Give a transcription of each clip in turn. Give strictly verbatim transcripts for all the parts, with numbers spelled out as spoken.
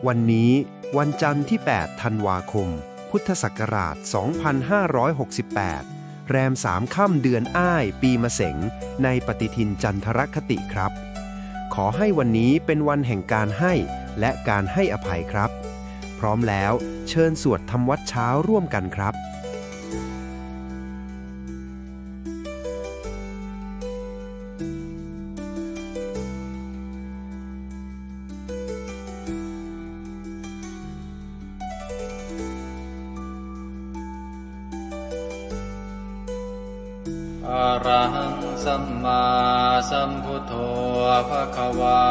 วันนี้วันจันทร์ที่ แปด ธันวาคม พุทธศักราช สองพันห้าร้อยหกสิบแปด แรม สาม ค่ำ เดือนอ้าย ปีมะเสง ในปฏิทินจันทรคติครับ ขอให้วันนี้เป็นวันแห่งการให้และการให้อภัยครับ พร้อมแล้วเชิญสวดทำวัตรเช้าร่วมกันครับ Arahaṃ sammāsambuddho bhagavā.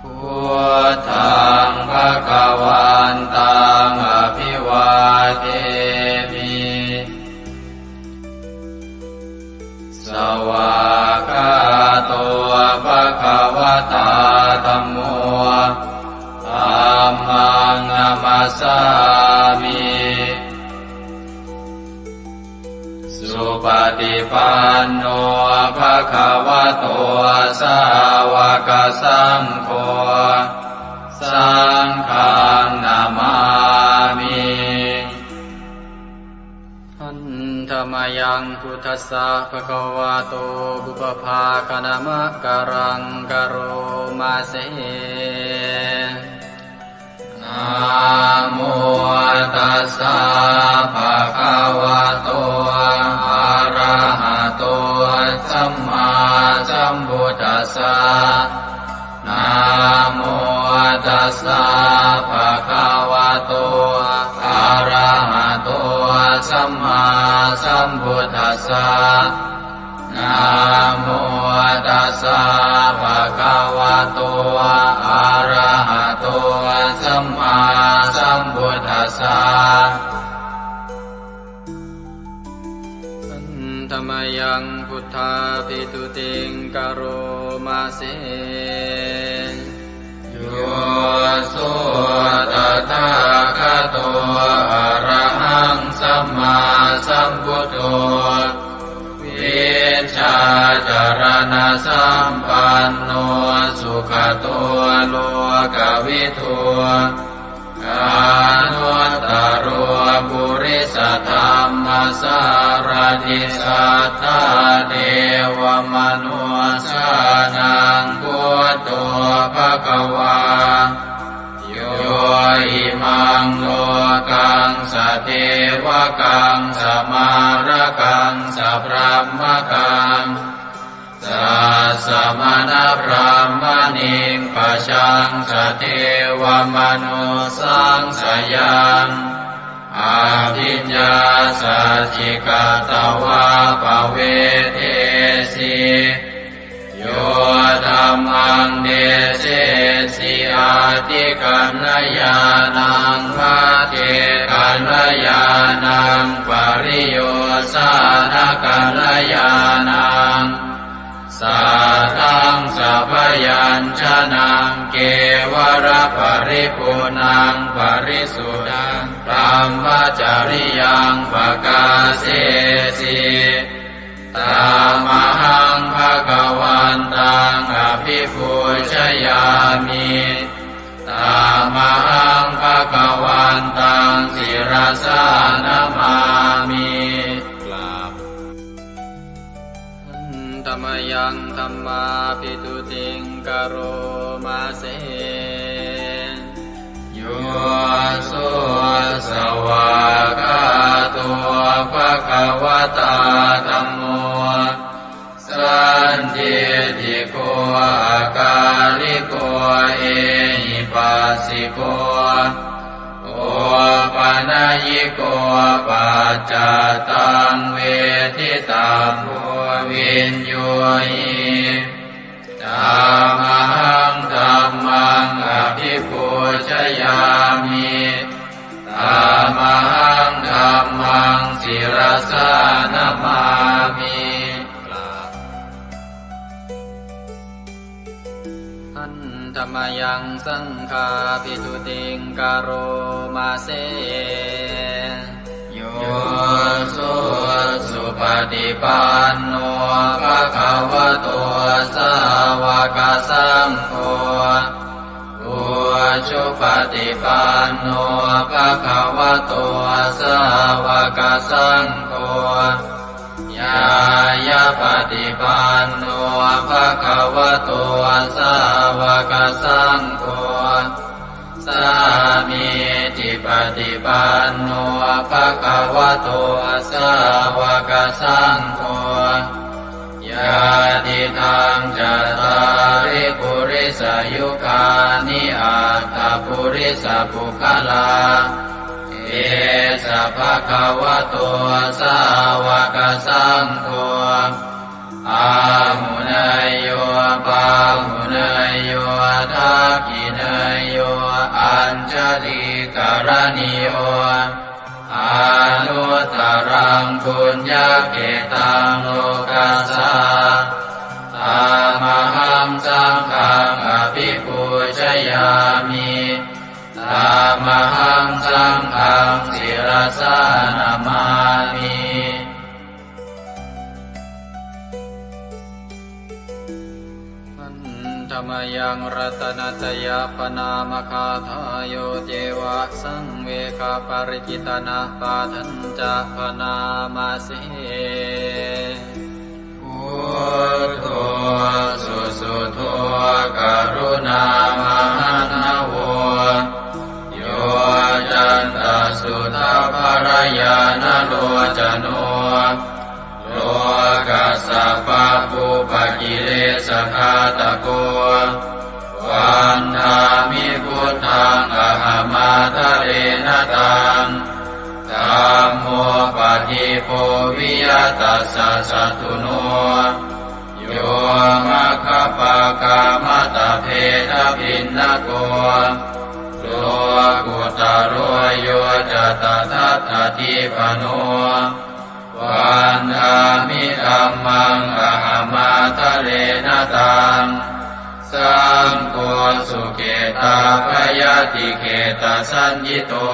Buddhaṃ bhagavantaṃ abhivādemi. Svākkhāto bhagavatā dhammo. Dhammaṃ namassāmi. Supaṭipanno bhagavato sāvakasaṅgho. Saṅghaṃ namāmi. Handa mayaṃ buddhassa bhagavato pubbabhāganamakāraṃ karoma se. Namo tassa bhagavato arahato sammāsambuddhassa. Namo tassa bhagavato arahato sammāsambuddhassa. Namo tassa bhagavato arahato sammāsambuddhassa. Handa mayaṃ buddhābhistutiṃ karoma se. Yo so tathāgato arahaṃ sammāsambuddho, vijjācaraṇasampanno sugato lokavidū, anuttaro purisadammasārathi satthā devamanussānaṃ buddho bhagavā. Yo imaṃ lokaṃ sadevakaṃ samārakaṃ sabrahmakaṃ sassamaṇabrāhmaṇiṃ pajaṃ sadevamanussāṃ sayaṃ abhiññāsacchikatvā pavedesi. Yo dhammaṃ desesi atthikaññāṇaṃ, pacchekakaññāṇaṃ, pariyosānakaññāṇaṃ, saddaṃ sabyañjanaṃ, kevalaparipuṇṇaṃ parisuddhaṃ brahmacariyaṃ pakāsesi. Tamahaṃ bhagavantaṃ abhipūjayāmi. Tamahaṃ bhagavantaṃ sirasā namāmi. กราบ Handa mayaṃ dhammābhistutiṃ karoma se. Yo so svākkhāto bhagavatā dhammo, sandiṭṭhiko akāliko ehipassiko opanayiko paccattaṃ veditabbo viññūhi. Tamahaṃ dhammaṃ abhipūjayāmi. Tamahaṃ dhammaṃ sirasā namāmi. กราบ Handa mayaṃ saṅghābhistutiṃ karoma se. Yo so supaṭipanno bhagavato sāva sāvakasaṅgho, ujupaṭipanno bhagavato sāvakasaṅgho, ñāyapaṭipanno bhagavato sāvakasaṅgho, sāmīcipaṭipanno bhagavato sāvakasaṅgho, yadidaṃ cattāri purisayugāni aṭṭha purisapuggalā, esa bhagavato sāvakasaṅgho, āhuneyyo pāhuneyyo dakkhiṇeyyo añjalikaraṇīyo, anuttaraṃ puññakkhettaṃ lokassā. Tamahaṃ saṅghaṃ abhipūjayāmi. Tamahaṃ saṅghaṃ sirasā namāmi. Handa mayaṃ ratanattayappaṇāmagāthā, yo ceva saṃvegapariccitana, padañca bhaṇāma se. Buddho susuddho karuṇāmahaṇṇavo, yoccantasuddhabbarañāṇalocano, lokassa pabbupakilesagāthako, vandāmi buddhaṃ ahamādarena taṃ. Dhammo padīpo viya tassa satthuno, yo maggapākamattabhedabhinnako, lokuttaro yo ca tadattadīpano, vandāmi dhammaṃ ahamādarena taṃ. Saṅgho sukhitā-bhayatikketasaññito,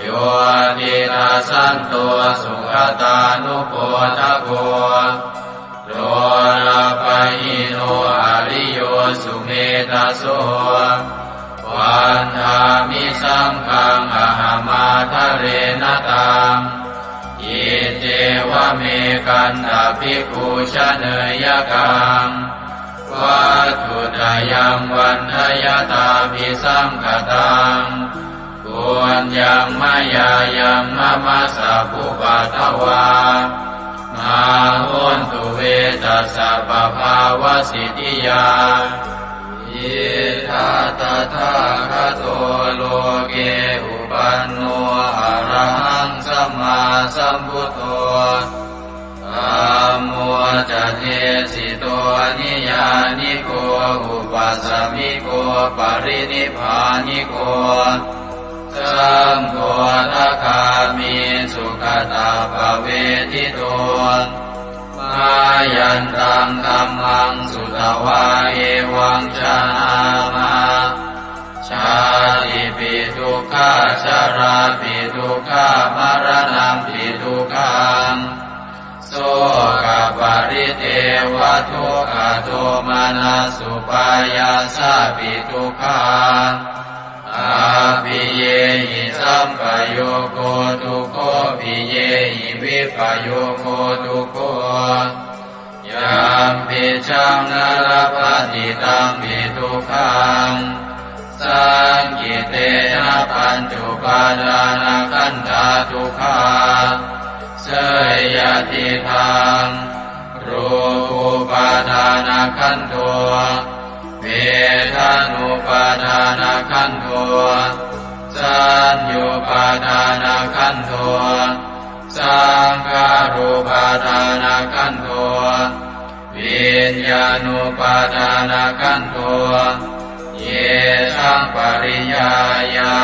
yo tidasanto sugatānupodako, lolapahīno ariyo sumedhaso, vandāmi saṅghaṃ ahamādarena taṃ. Iccevamekantā bhikkhu janeyya kaṃ, vatthuttayaṃ vaṇṇayattābhisaṅkhataṃ, puññaṃ mayā yaṃ mama sabbupaddavā, mā hontu ve tassa pabhāvasiddhiyā. Idha tathāgato loke upanno arahaṃ sammāsambuddho, dhammo ca desito niyyāniko upasamiko parinibbāniko, saṅgho dvādagāmi sugatappavedito. Mayantaṃ dhammaṃ sutvā evaṃ janāma, jātipi dukkhā jarāpi dukkhā maraṇampi dukkhaṃ, sokaparidevadukkhadomanassupāyāsāpi dukkhā, appiyehi sampayogo dukkho piyehi vippayogo dukkho, yampicchaṃ na labhati tampi dukkhaṃ, saṅkhittena pañcupādānakkhandhā dukkhā. Seyyathidaṃ, rūpūpādānakkhandho, vedanūpādānakkhandho, saññupādānakkhandho, saṅkhārūpādānakkhandho, viññāṇūpādānakkhandho, yesaṃ pariññāya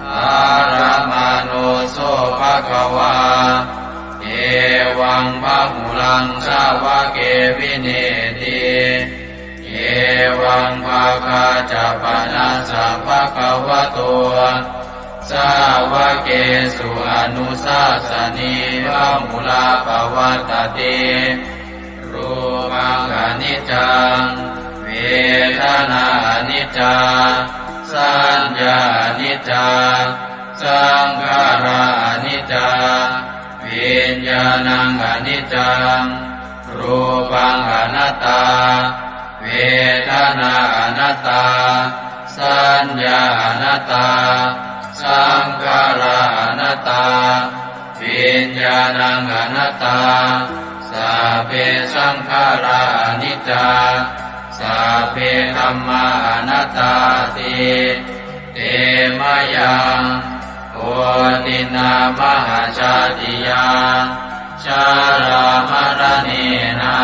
ārammaṇo so bhagavā, evaṃ bahulaṃ sāvake vineeti. Evaṃ bhāgā ca panassa bhagavato sāvakesu anusāsanī bahulā pavattati. Rūpaṃ khaṇi niccaṃ, vedanā aniccā, saññā aniccā, saṅkhārā aniccā, viññāṇaṃ aniccaṃ, rūpaṃ anattā, vedanā anattā, saññā anattā, saṅkhārā anattā, viññāṇaṃ anattā, sabbe saṅkhārā aniccā, sabbe dhammā anattāti. Te mayaṃ otiṇṇā mahājātiyā, jarāmaraṇena,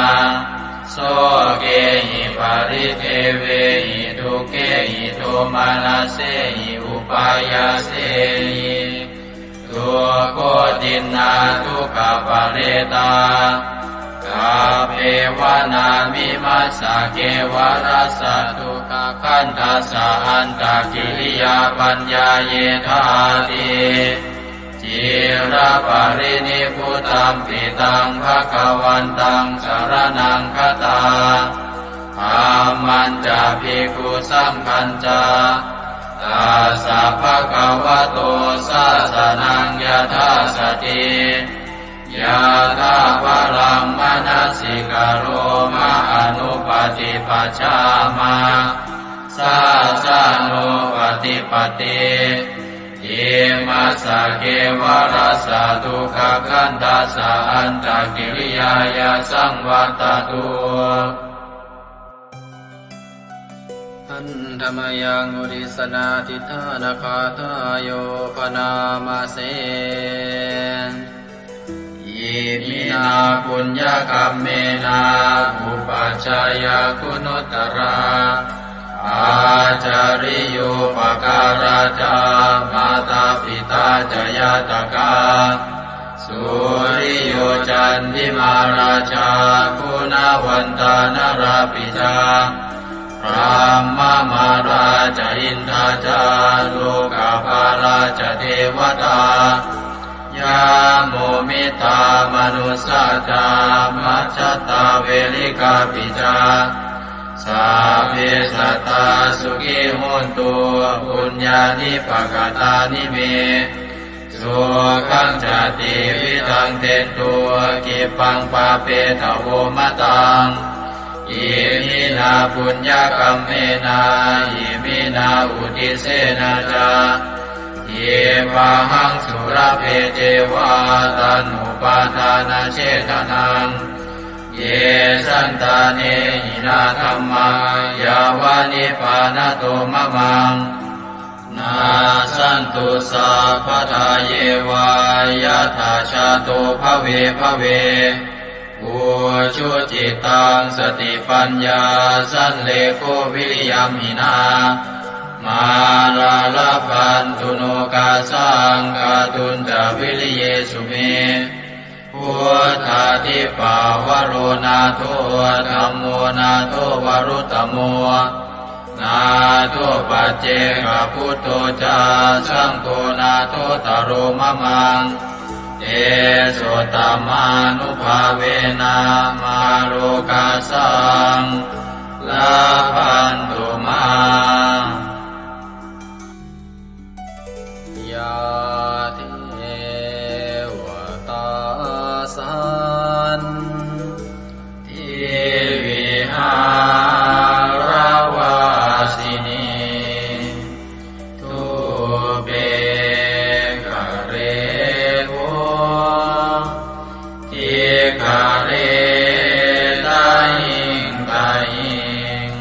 sokehi paridevehi dukkhehi domanassehi upāyāsehi, dukkhotiṇṇā dukkhaparetā, kappevāna vimassa kevalassa dukkhakhandhassa antakiriyā paññāyedhāti. Ciraparinibbutampi taṃ bhagavantaṃ saraṇaṃ gatā, dhammañca bhikkhusaṅghañca, tassa bhagavato sāsanaṃ yathāsati, yathābalaṃ manasikaroma anuppaṭipajjāma, sāsanūpaṭipatti. Imassa kevalassa dukkhakhandhassa antakiriyāya saṃvattatu. Handa mayaṃ uddissanādhiṭṭhānagāthāyo bhaṇāma se. Iminā puññakammena upajjhāyā guṇuttarā, ācariyūpakārā ca mātā pitā ca ñātakā, suriyo candimā rājā guṇavantā narāpi ca, brahmamārā ca indā ca lokapālā ca devatā, yamo mittā manussā ca majjhattā verikāpi ca, sabbe sattā sukhī hontu puññāni pakatāni me, sukhañca tividhaṃ dentu khippaṃ pāpetha vomataṃ. Iminā puññakammena iminā uddissena ca khippāhaṃ sulabhe ceva taṇhupādānachedanaṃ. Ye santāne hinā dhammā yāva nibbānato mamaṃ, nassantu sabbadā yeva yattha jāto bhave bhave. Ujucittaṃ satipaññā sallekho viriyamhinā, mārā labhantu nokāsaṃ kātuñca viriyesu me. Buddhādhipavaro nātho, dhammo nātho varuttamo, nātho paccekabuddho ca, saṅgho nāthottaro mamaṃ. Tesottamānubhāvena mārokāsaṃ labhantu mā. Yā devatā santivihāravāsinī, thūpe ghare bodhighare tahiṃ tahiṃ,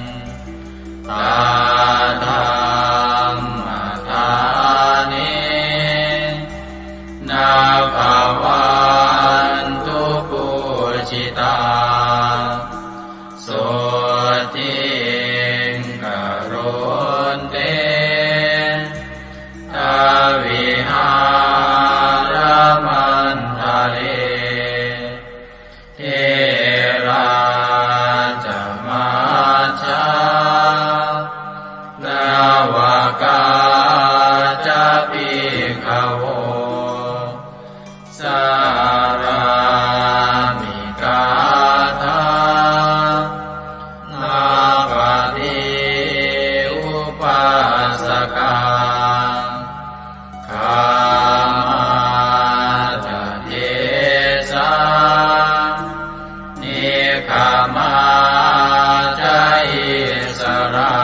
Samā ca issarā,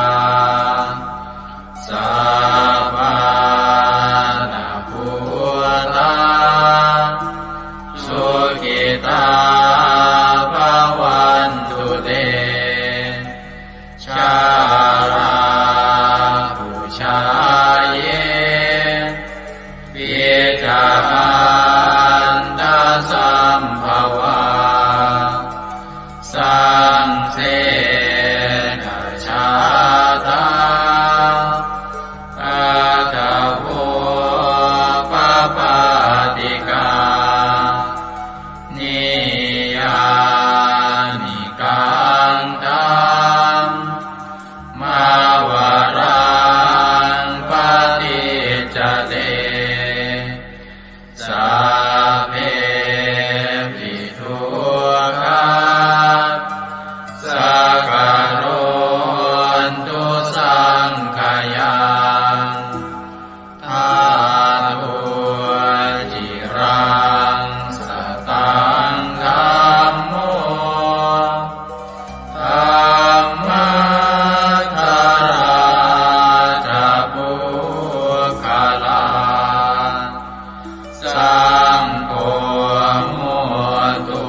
sappāṇabhūtā, sukhitā bhavantu te. Jalābujā yepi ca aṇḍasambhavā, saṃsedajātā athavopapātikā, niyyānikaṃ dhammavaraṃ paṭicca te, sabbepi dukkhā sakarontu saṅkhayaṃ. Tato ciraṃ sataṃ dhammo, dhammaddharā ca puggalā, saṅgho hotu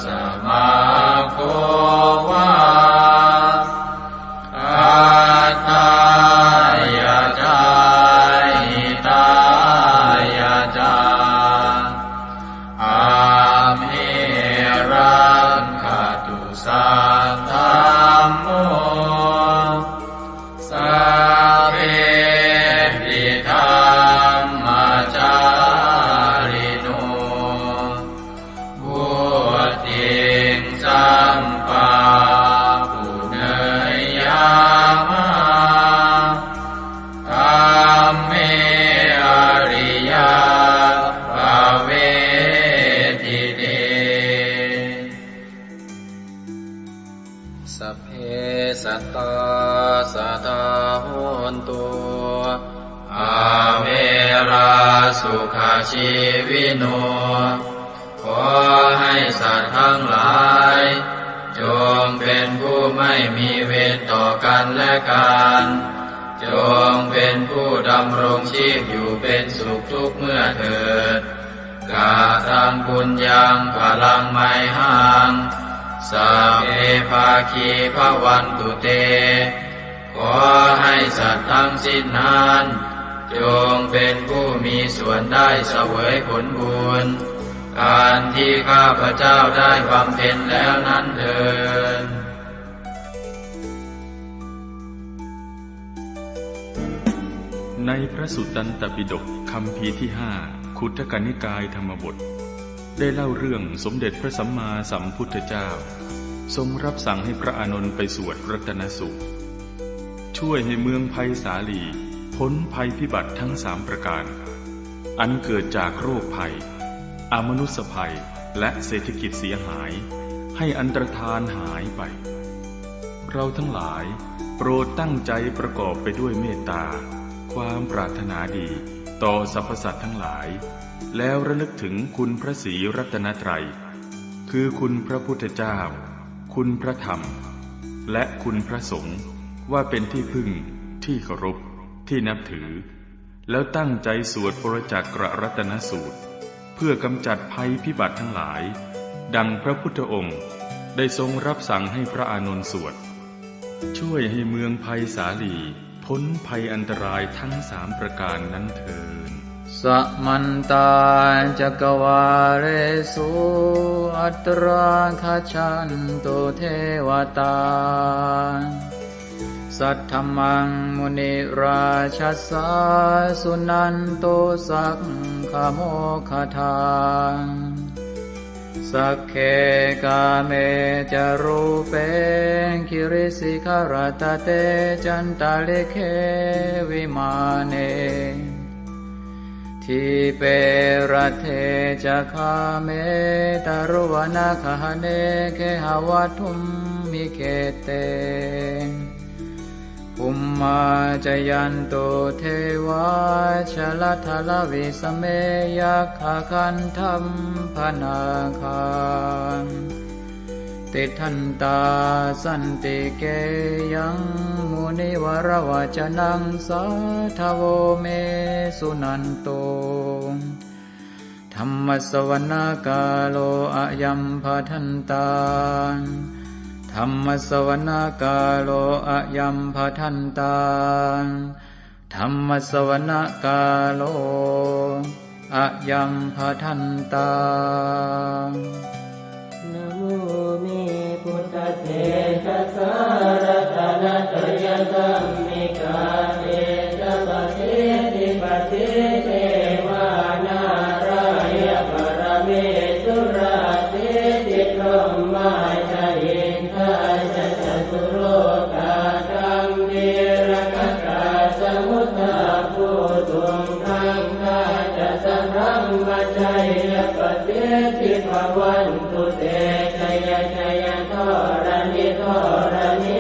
samaggo va, atthāya ca hitāya ca. Amhe rakkhatu saddhammo, sabbepi dhammacārino, vuḍḍhiṃ sampāpuṇeyyāma, dhamme ariyappavedite. Sabbe sattā sadā hontu, averā sukhajīvino. ขอให้สัตว์ทั้งหลาย จงเป็นผู้ไม่มีเวรต่อกันและกัน จงเป็นผู้ดำรงชีพอยู่เป็นสุขทุกเมื่อเถิด Kataṃ puññaṃ phalaṃ mayhaṃ, sabbe bhāgī bhavantu te. ขอให้สัตว์ทั้งสิ้นนั้น จงเป็นผู้มีส่วนได้เสวยผลบุญ อันที่ข้าพเจ้าได้บำเพ็ญแล้วนั้นเทอญ ในพระสุตตันตปิฎกคัมภีร์ที่ห้า ขุททกนิกายธรรมบท ได้เล่าเรื่องสมเด็จพระสัมมาสัมพุทธเจ้า ทรงรับสั่งให้พระอานนท์ไปสวดรัตนสูตร ช่วยให้เมืองไพศาลีพ้นภัยพิบัติทั้งสามประการ อันเกิดจากโรคภัย อมนุสสภัย และเศรษฐกิจเสียหาย ให้อันตรธานหายไป เราทั้งหลายโปรดตั้งใจประกอบไปด้วยเมตตา ความปรารถนาดีต่อสรรพสัตว์ทั้งหลาย แล้วระลึกถึงคุณพระศรีรัตนตรัย คือคุณพระพุทธเจ้า คุณพระธรรม และคุณพระสงฆ์ ว่าเป็นที่พึ่ง ที่เคารพ ที่นับถือ แล้วตั้งใจสวดปรจจักรรัตนสูตร เพื่อกำจัดภัยพิบัติทั้งหลาย ดังพระพุทธองค์ได้ทรงรับสั่งให้พระอานนท์สวด ช่วยให้เมืองไพศาลีพ้นภัยอันตรายทั้งสามประการนั้นเทอญ Samantā cakkavāḷesu atrāgacchantu devatā. Saddhammaṃ munirājassa suṇantu saggamokkhadaṃ. Sagge kāme ca rūpe girisikharataṭe cantalikkhe vimāne. Dīpe raṭṭhe ca gāme taruvanagahane gehavatthumhi khette. Bhummā cāyantu devā jalathalavisame yakkhagandhabbanāgā. tiṭṭhantā santike yaṃ munivaravacanaṃ sādhavo me suṇantu. Dhammassavanakālo ayambhadantā. Dhammassavanakālo ayambhadantā. Dhammassavanakālo ayambhadantā. Namo me buddhatejasā ratanattayadhammikā tejapasiddhi pasīdevā nārāya paramesurā siddhibrahmā ca indā ca catulokā gambhīrakkhakā samuddā bhūtuṃ gaṅgā ca sabrahmajayya pasiddhi bhavantu te. Jaya jaya dharaṇi dharaṇī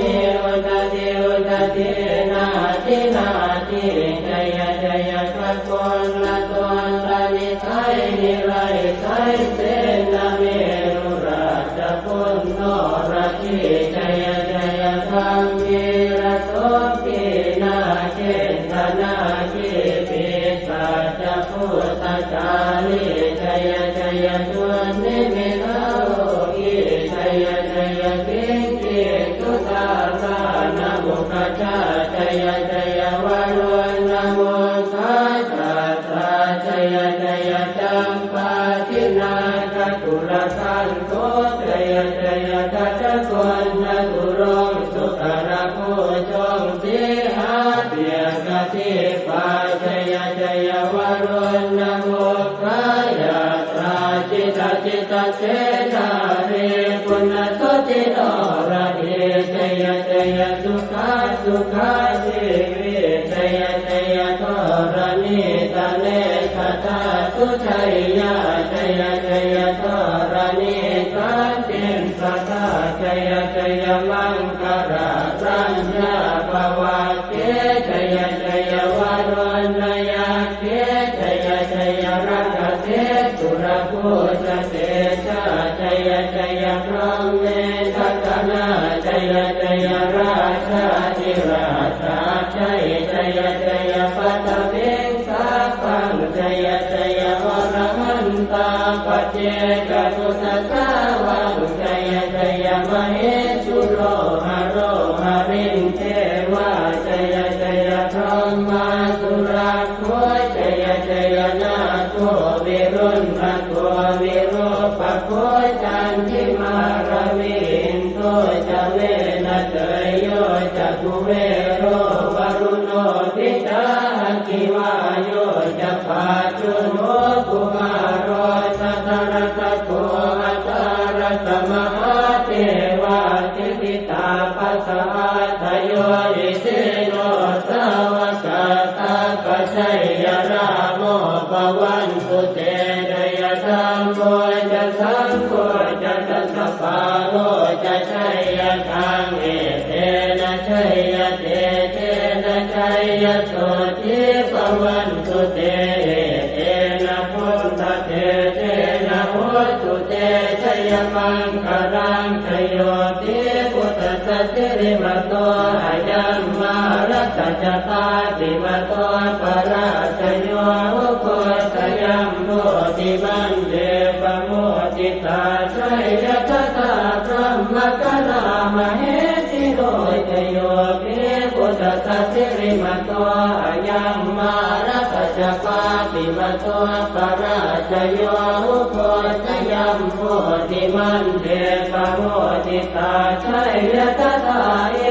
udadhi udadhī nadi nadī jaya jaya gaganalatantanisaya nirayasaya senameru rājabala noradī jaya jaya gambhīrasombhī nāgendanāgī pisācabhūtakālī jaya jaya dunnimittarogī jaya jaya siṅgī sudā dānamukhajā jaya jaya varuṇamukhasātrā jaya jaya campādināgakulagantho jaya jaya gajagonnaturaṅga sukarabhujaṅga sīhabyagghadīpā jaya jaya varuṇamukhayātrā jita jita senārī puna suddhi noradī jaya jaya sukhā sukhā jīvī jaya jaya dharaṇītale sadā sujayyā jaya jaya dharaṇī santin sadā jaya jaya maṅkarāraññā bhavagge jaya jaya varuṇayakkhe jaya jaya rakkhase surabhujatejā jaya jaya brahmendagaṇā jaya jaya rājādhirājasājjai jaya jaya paṭhaviṃ sabbaṃ jaya jaya arahantā paccekabuddhasāvaṃ jaya jaya mahesuro haro harindevā jaya jaya brahmā surakkho jaya jaya nāgo viruḷhako virūpakkho candimā ravi indo ca venateyyo ca kuvero varuṇopi ca aggi vāyo ca pājuṇho kumāro dhataraṭṭhako aṭṭhārasa mahādevā siddhitāpasa-ādayo isino sāvakā sabbe jaya rāmo bhavantu te jaya dhammo ca saṅgho ca dasapālo ca jayakaṃ etena jayatejena jayasotthī bhavantu te etena buddhatejena hotu te jayamaṅgalaṃ jayo hi buddhassa sirīmato ayaṃ mārassa ca pāpimato parājayo ugghosayuṃ bodhimaṇḍe pamoditā jaya tadā brahmagaṇā mahesino jayo hi buddhassa sirīmato ayaṃ mārassa ca pāpimato parājayo ugghosayuṃ bodhimaṇḍe pamoditā jaya tadā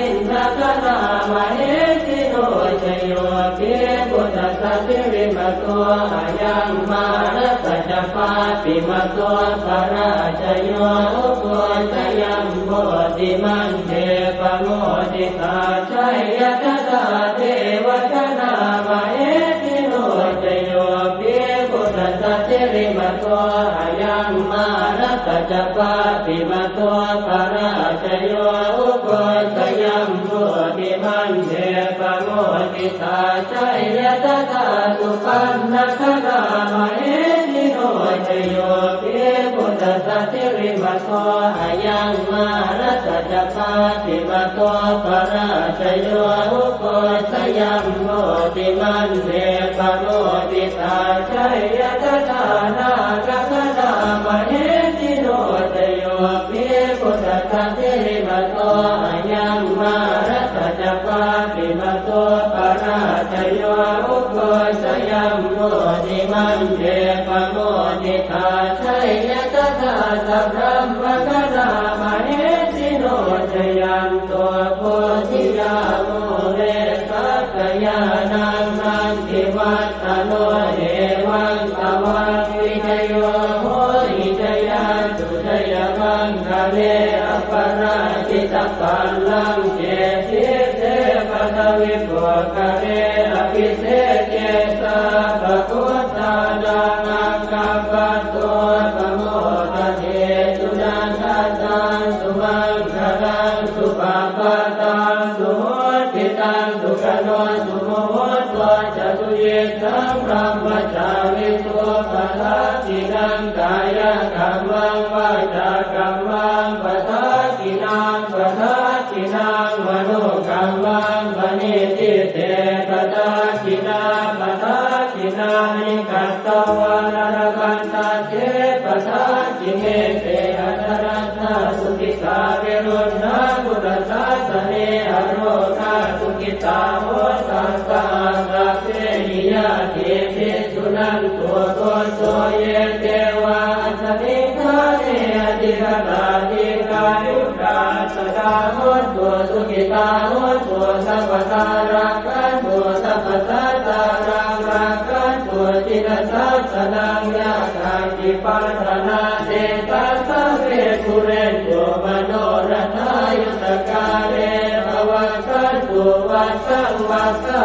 indagaṇā mahesino jayo hi buddhassa sirīmato ayaṃ mārassa ca pāpimato parājayo ugghosayuṃ bodhimaṇḍe pamoditā jaya tadā devagaṇā mahesino jayo hi buddhassa sirīmato ayaṃ mārassa ca pāpimato parājayo ugghosayuṃ bodhimaṇḍe pamoditā jaya tadā supaṇṇagaṇā mahesino jayo hi buddhassa sirīmato ayaṃ mā Mārassa ca pāpimato parājayo, ugghosayuṃ bodhimaṇḍe pamoditā, jaya tadā nāgagaṇā mahesino. Jayo hi buddhassa sirīmato ayaṃ, mārassa ca pāpimato parājayo, ugghosayuṃ bodhimaṇḍe pamoditā, jaya tadā sabrahmagaṇā mahesino. Jayanto bodhiyā mūle sakyānaṃ nandivaḍḍhano, evaṃ tvaṃ vijayo hohi jayassu jayamaṅgale, aparājitapallaṅke sīse paṭhavipokkhare, abhiseke sabbabuddhānaṃ aggappatto pamodati. Sunakkhattaṃ sumaṅgalaṃ supabhātaṃ suhuṭṭhitaṃ, sukhaṇo sumuhutto ca suyiṭṭhaṃ brahmacārisu, padakkhiṇaṃ kāyakammaṃ vācākammaṃ padakkhiṇaṃ, padakkhiṇaṃ manokammaṃ paṇidhī te padakkhiṇā, padakkhiṇāni katvāna labhantatthe padakkhiṇe. Te atthaladdhā sukhitā viruḷhā buddhasāsane, arogā sukhitā hotha saha sabbehi ñātibhi. Suṇantu bhonto ye devā asmiṃ ṭhāne adhigatā, dīghāyukā sadā hontu, sukhitā hontu sabbadā, rakkhantu sabbasattānaṃ, rakkhantu jinasāsanaṃ. Yā kāci patthanā tesaṃ sabbe pūrentu manorathā, yuttakāle pavassantu vassaṃ vassā,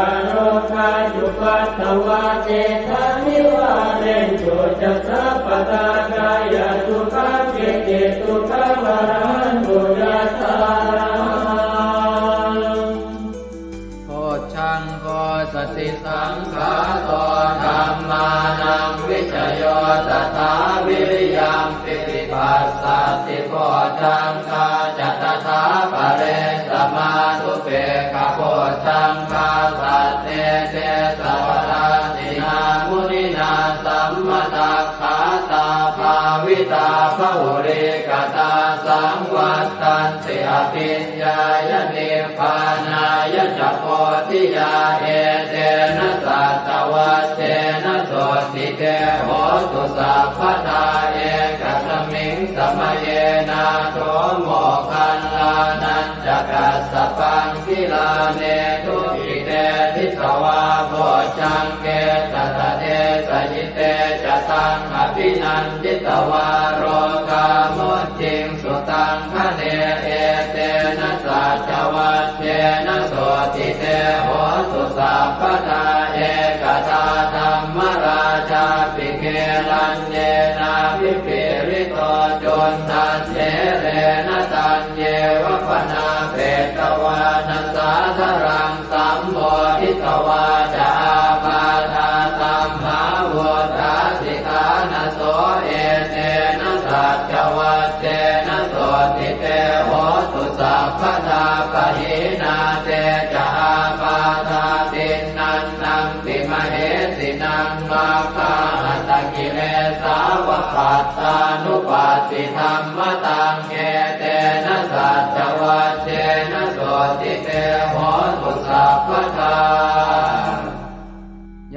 ārogā cupaddavā tesaṃ nivārentu ca sabbadā, kāyasukhaṃ cittisukhaṃ arahantu yathārahaṃ. Bojjhaṅgo satisaṅkhāto dhammānaṃ vicayo tathā, viriyampīti passaddhi bojjhaṅgā ca tathāpare, samādhupekkhabojjhaṅgā sattete sabbadassinā, muninā sammadakkhātā bhāvitā bahulīkatā, saṃvattanti abhiññāya nibbānāya ca bodhiyā. Etena saccavajjena sotthi te hotu sabbadā, ekasmiṃ samaye nātho moggallānañca kassapaṃ, gilāne dukkhite disvā bojjhaṅge satta desayi. Te ca taṃ abhinanditvā rogā mucciṃsu taṅkhaṇe. Etena saccavajjena sotthi te hotu sabbadā. Ekadā dhammarājāpi gelaññenābhipīḷito, cundattherena taññeva bhaṇāpetvāna sādaraṃ, sammoditvā ca ābādhā tamhā vuṭṭhāsi ṭhānaso. Etena saccavajjena sotthi te hotu sabbadā. Pahīnā te ca ābādhā tiṇṇannampi mahesinaṃ, maggāhatakilesāva pattānuppattidhammataṃ. Etena saccavajjena sotthi te hotu sabbadā.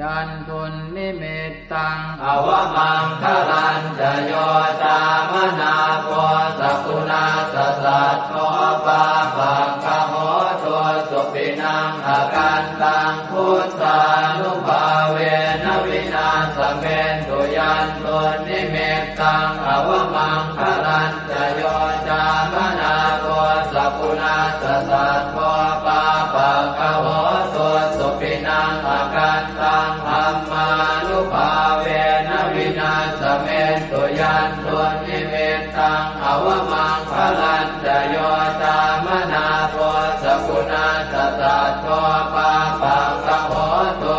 Yandunnimittaṃ avamaṅgalañca yo cāmanāpo sakuṇassa saddo, pāpaggaho dussupinaṃ akantaṃ, buddhānubhāvena vināsamentu. Yandunnimittaṃ avamaṅgalañca yo cāmanāpo sakuṇassa saddo, pāpaggaho dussupinaṃ akantaṃ, dhammānubhāvena vināsamentu. Yandunnimittaṃ avamaṅgalañca yo cāmanāpo sakuṇassa saddo, pāpaggaho du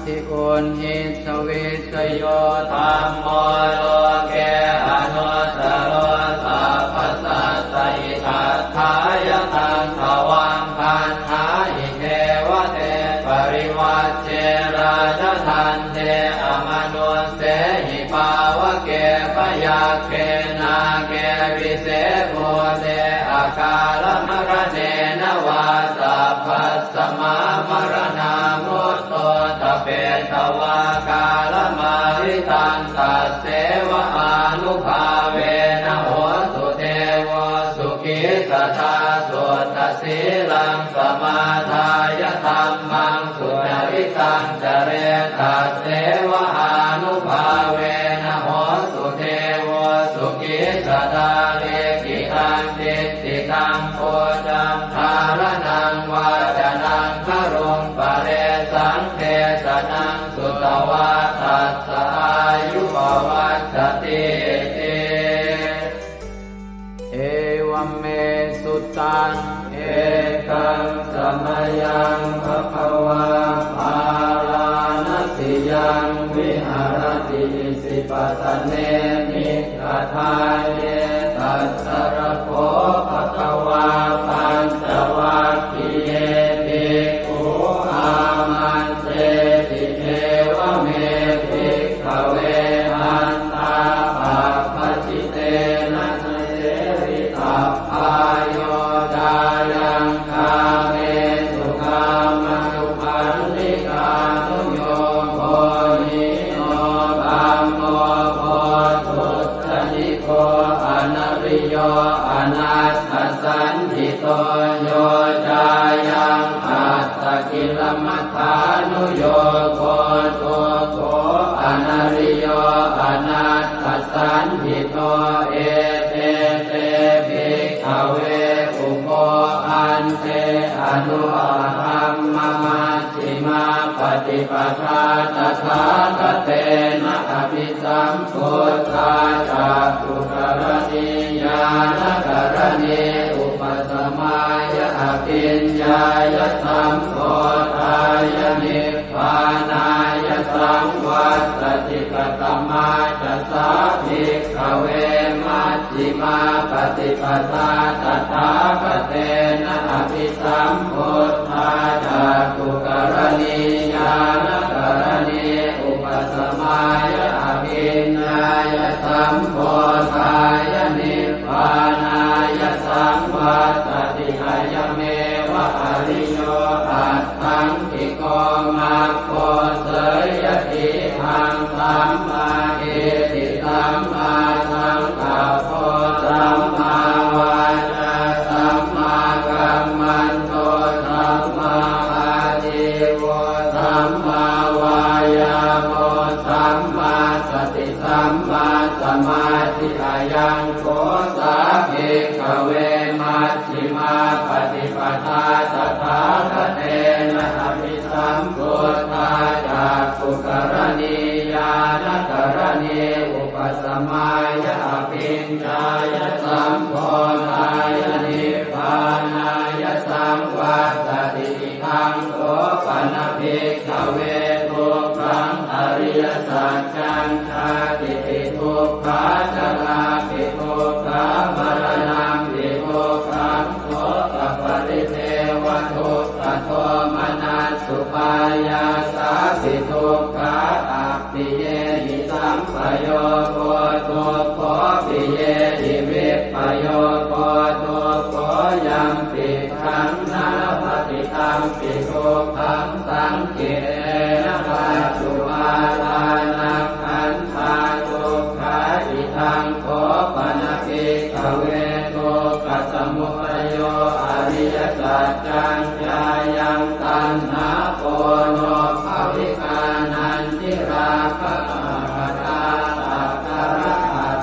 uṇhissavissayo dhammo loke anuttaro sabbasattahitatthāya taṃ tvaṃ gaṇhāhi devate parivajje rājadaṇḍe amanussehi pāvake byagghe nāge vise bhūte akālamaraṇena vā sabbasmā maraṇā mutto ṭhapetvā kālamāritaṃ tasseva ānubhāvena hotu devo sukhī sadā. Suddhasīlaṃ samādāya dhammaṃ sucaritaṃ care tasseva ānubhāvena hotu devo sukhī sadā. Likkhitaṃ cintitaṃ pūjaṃ dhāraṇaṃ vācanaṃ garuṃ paresaṃ desanaṃ sutvā tassa āyu pavaḍḍhatīti. Evaṃ me sutaṃ. Ekaṃ samayaṃ bhagavā bārāṇasiyaṃ viharati isipatane migadāye. Tatra kho bhagavā pañcavaggiye bhikkhū āmantesi: Evaṃ me bhikkhave antā pabbajitena na sevitabbā, yo cāyaṃ kāmesu kāmasukhallikānuyogo hīno gammo pothujjaniko anariyo anatthasañhito, yo cāyaṃ attakilamathānuyogo dukkho anariyo anatthasañhito. Ete te bhikkhave ubho ante anupagamma majjhimā paṭipadā tathāgatena abhisambuddhā cakkhukaraṇī ñāṇakaraṇī upasamāya abhiññāya sambodhāya nibbānāya saṃvattati. Katamā ca sā bhikkhave maj jjhimā paṭipadā tathāgatena abhisambuddhā cakkhukaraṇī ñāṇakaraṇī upasamāya abhiññāya sambodhāya nibbānāya saṃvattati. Ayameva ariyo aṭṭhaṅgiko maggo, seyyathīdaṃ: sammādiṭṭhi sammāsaṅkappo sammāvācā sammākammanto sammāājīvo sammāvāyāmo sammāsati sammāsamādhi. Ayaṃ kho sā bhikkhave maj jjhimā paṭipadā tathāgatena abhisambuddhā cakkhukaraṇī ñāṇakaraṇī upasamāya abhiññāya sambodhāya nibbānāya saṃvattati. Idaṃ kho pana bhikkhave dukkhaṃ ariyasaccaṃ: jātidhi dukkhā jarāpi dukkhā maraṇampi dukkhaṃ sokaparidevadukkhadomanassupāyāsāpi dukkhā, appiyehi sampayogo dukkho piyehi vippayogo dukkho, yampicchaṃ na labhati tampi dukkhaṃ saṅkhittena pañcupādānakkhandhā dukkhā. Idaṃ kho pana bhikkhave dukkhasamudayo ariyasaccaṃ: yāyaṃ taṇhā ponobbhavikā nandirāgasahagatā tatra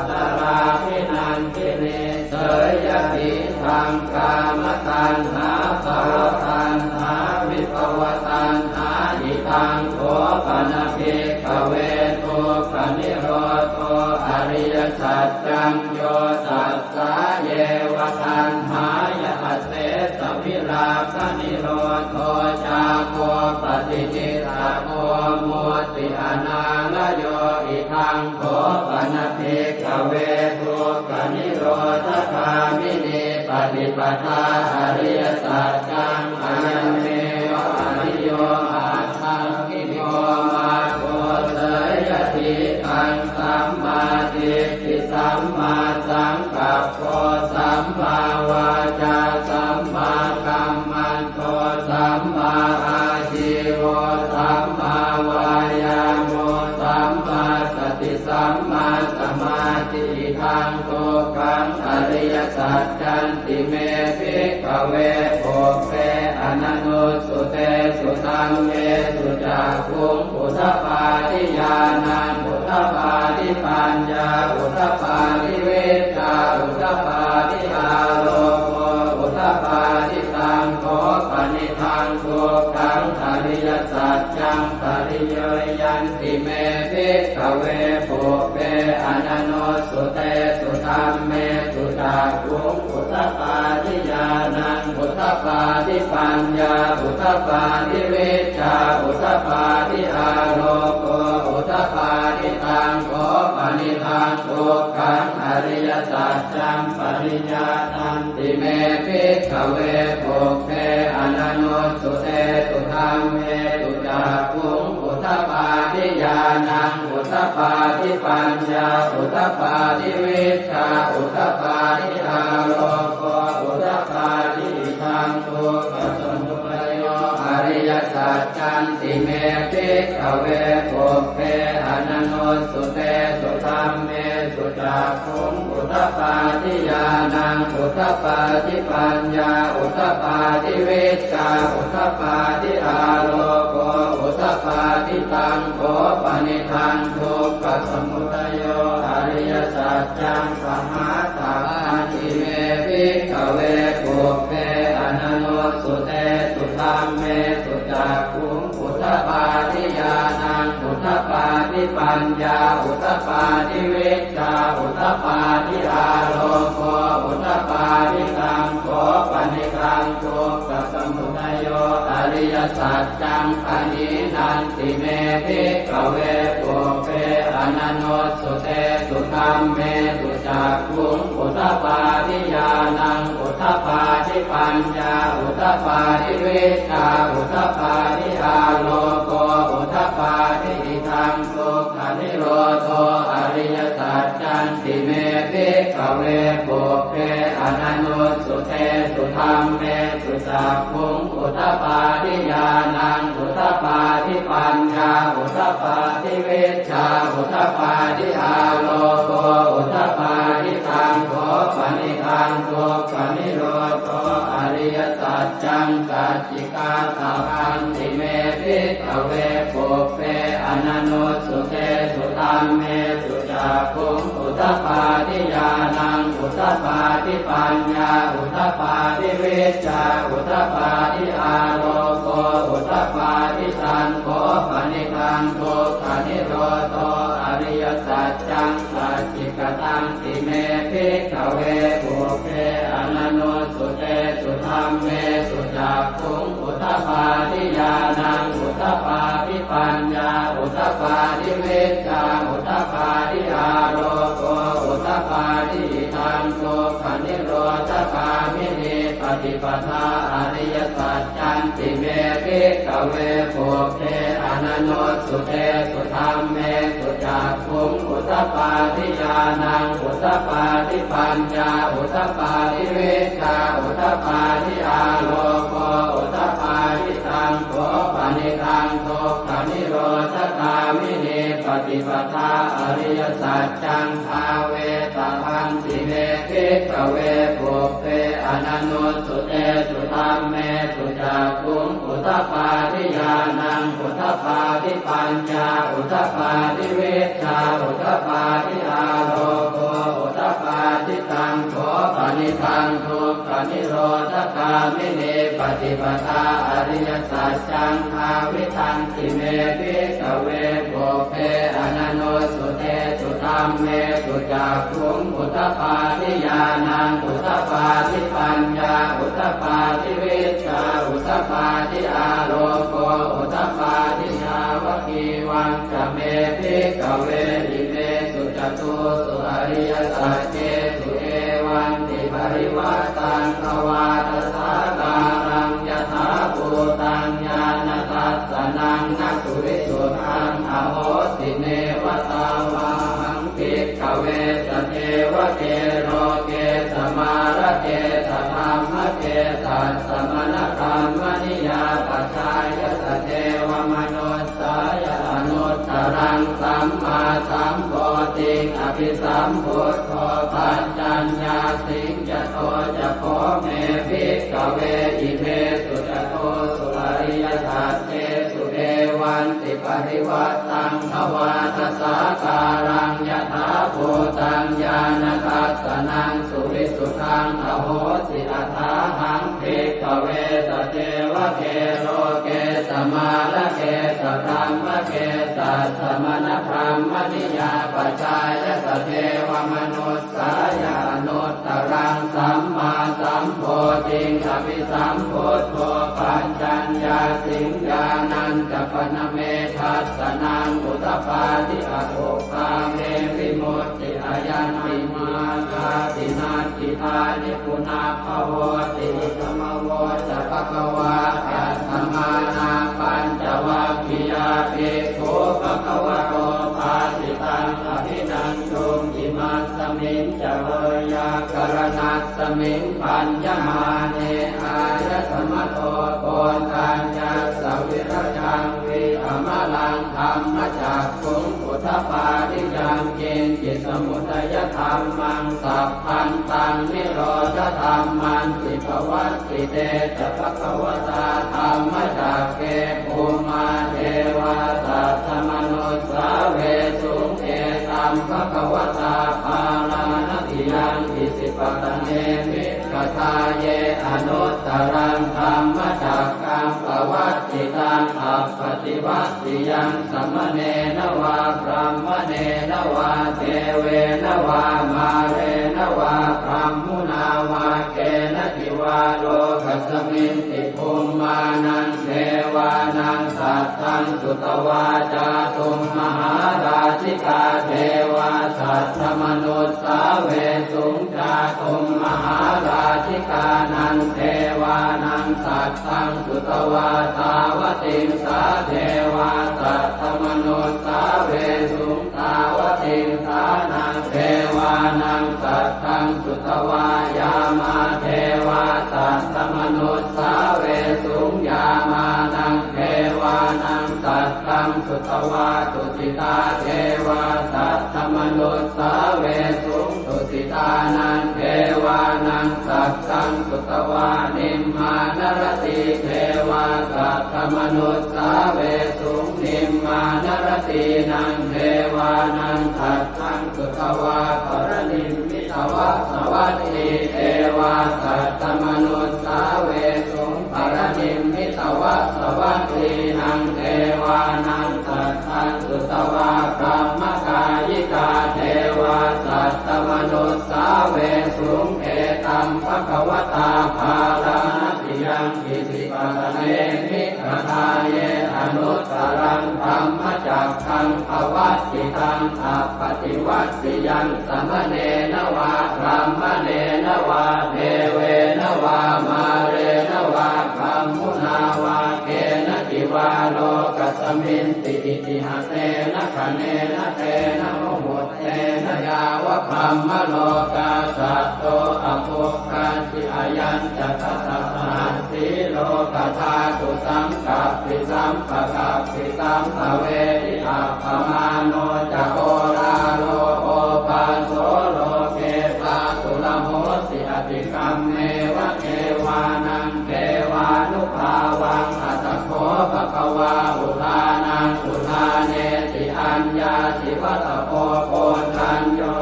tatrābhinandinī, seyyathīdaṃ: kāmataṇhā bhavataṇhā vibhavataṇhā. Idaṃ kho pana bhikkhave dukkhanirodho ariyasaccaṃ: yo tassāyeva taṇhāya asesavirāganirodho cāgo paṭi nissaggo mutti anālayo. Idaṃ kho pana bhikkhave dukkhanirodhagāminī paṭipadā ariyasaccaṃ. Ayameva ariyo aṭṭhaṅgiko maggo. Seyyathīdaṃ: sammādiṭṭhi sammāsaṅkappo sammāvācā sammākammanto sammāājīvo sammāvāyāmo sammāsati sammāsamādhi. Idaṃ dukkhaṃ ariyasaccanti me bhikkhave pubbe ananussutesu dhammesu cakkhuṃ udapādi ñāṇaṃ udapādi paññā udapādi vijjā udapādi āloko udapādi. Taṃ kho panidaṃ dukkhaṃ ariyasaccaṃ pariyāyanti me bhikkhave pubbe ananussutesu dhammesu cakkhuṃ udapādi ñāṇaṃ udapādi paññā udapādi vijjā udapādi āloko udapādi. Taṃ kho panidaṃ dukkhaṃ ariyasaccaṃ pariyāyanti me bhikkhave pubbe ananussutesu dhammesu cakkhuṃ udapādi ñāṇaṃ udapādi paññā udapādi vijjā udapādi āloko udapādi. Idaṃ dukkhasamudayo ariyasaccanti me bhikkhave pubbe ananussutesu dhammesu cakkhuṃ udapādi ñāṇaṃ udapādi paññā udapādi vijjā udapādi āloko udapādi. Taṃ kho panidaṃ dukkhasamudayo ariyasaccaṃ pahātabbanti me bhikkhave pubbe ananussutesu dhammesu cakkhuṃ udapādi ñāṇaṃ udapādi paññā udapādi vijjā udapādi āloko udapādi. Taṃ kho panidaṃ dukkhasamudayo ariyasaccaṃ pahīnanti me bhikkhave pubbe ananussutesu dhammesu cakkhuṃ udapādi ñāṇaṃ udapādi paññā udapādi vijjā udapādi āloko udapādi. Idaṃ dukkhanirodho ariyasaccanti me bhikkhave pubbe ananussutesu dhammesu cakkhuṃ udapādi ñāṇaṃ udapādi paññā udapādi vijjā udapādi āloko udapādi. Taṃ kho panidaṃ dukkhanirodho ariyasaccaṃ sacchikātabbanti me bhikkhave pubbe ananussutesu dhammesu cakkhuṃ udapādi ñāṇaṃ udapādi paññā udapādi vijjā udapādi āloko udapādi. Taṃ kho panidaṃ dukkhanirodho ariyasaccaṃ sacchikatanti me bhikkhave pubbe ananussutesu dhammesu cakkhuṃ udapādi ñāṇaṃ udapādi paññā udapādi vijjā udapādi āloko udapādi. Idaṃ dukkhanirodhagāminī paṭipadā ariyasaccanti me bhikkhave pubbe ananussutesu dhammesu cakkhuṃ udapādi ñāṇaṃ udapādi paññā udapādi vijjā udapādi āloko udapādi. Taṃ kho panidaṃ dukkhanirodhagāminī paṭipadā ariyasaccaṃ bhāvetabbanti me bhikkhave pubbe ananussutesu dhammesu cakkhuṃ udapādi ñāṇaṃ udapādi paññā udapādi vijjā udapādi āloko udapādi. Taṃ kho panidaṃ dukkhanirodhagāminī paṭipadā ariyasaccaṃ bhāvitanti me bhikkhave pubbe ananussutesu Dhammesu cakkhuṃ udapādi ñāṇaṃ udapādi paññā udapādi vijjā udapādi āloko udapādi. Yāvakīvañca me bhikkhave imesu catūsu ariyasaccesu evantiparivaṭṭaṃ dvādasākāraṃ yathābhūtaṃ ñāṇadassanaṃ na suvisuddhaṃ ahosi, neva tāvāhaṃ bhikkhave sadevake loke samārake sadhammake sassamaṇabrāhmaṇiyā pajāya sadevamanussāya anuttaraṃ sammāsambodhiṃ abhisambuddho paccaññāsiṃ. Yato ca kho me bhikkhave imesu catūsu ariyasaccesu evantiparivaṭṭaṃ dvādasākāraṃ yathābhūtaṃ ñāṇadassanaṃ suvisuddhaṃ ahosi, athāhaṃ bhikkhave sadevake loke samārake sadhammake sassamaṇabrāhmaṇiyā pajāya sadevamanussāya anuttaraṃ sammāsambodhiṃ abhisambuddho paccaññāsiṃ. Ñāṇañca pana me dassanaṃ udapādi, akuppā me vimutti, ayaṃ nibbānāti natthidāni punabbhavoti. Idamavoca bhagavā. Attamanā pañcavaggiyā bhikkhū bhagavato bhāsitaṃ abhinanduṃ. Imasmiñca veyyākaraṇasmiṃ bhaññamāne āyasmato Koṇḍaññassa virajaṃ vītamalaṃ dhammacakkhuṃ udapādi: yaṅkiñci samudayadhammaṃ sabbantaṃ nirodhadhammanti. Pavattite ca bhagavatā dhammacakke bhummā devā saddamanussāvesuṃ: etaṃ bhagavatā Bārāṇasiyaṃ Isipatane migadāye anuttaraṃ dhammacakkaṃ pavattitaṃ appaṭivattiyaṃ samaṇena vā brāhmaṇena vā devena vā mārena vā brahmunā vā kenaci vā lokasminti bhummānaṃ devānaṃ saddaṃ sutvā cātummahārājikā devā saddamanussāvesuṃ. Cātummahārājikānaṃ devānaṃ saddaṃ sutvā tāvatiṃsā devā saddamanussāvesuṃ. Tāvatiṃsānaṃ devānaṃ saddaṃ sutvā yāmā devā saddamanussāvesuṃ. Yāmānaṃ devānaṃ saddaṃ sutvā tusitā devā saddamanussāvesuṃ. Tusitānaṃ devānaṃ saddaṃ sutvā nimmānaratī devā saddamanussāvesuṃ. Nimmānaratīnaṃ devānaṃ saddaṃ sutvā paranimmitavasavattī devā saddamanussāvesuṃ. Paranimmitavasavattīnaṃ devānaṃ saddaṃ sutvā brahmakāyikā devā saddamanussāvesuṃ. Etaṃ bhagavatā Bārāṇasiyaṃ Isipatane migadāye anuttaraṃ dhammacakkaṃ pavattitaṃ appaṭivattiyaṃ samaṇena vā brāhmaṇena vā devena vā mārena vā brahmunā vā kenaci vā lokasminti itihasena khaṇena tena muhuttena yāva brahmalokā saddo abbhuggacchi. Ayañca dasasahassī lokadhātu saṅkappi sampakappi sampavedhi. Appamāṇo ca oḷāro obhāso loke pāturahosi atikkammeva devānaṃ devānubhāvaṃ. Atha kho bhagavā udānaṃ udānesi: Aññāsi vata bho koṇḍañño,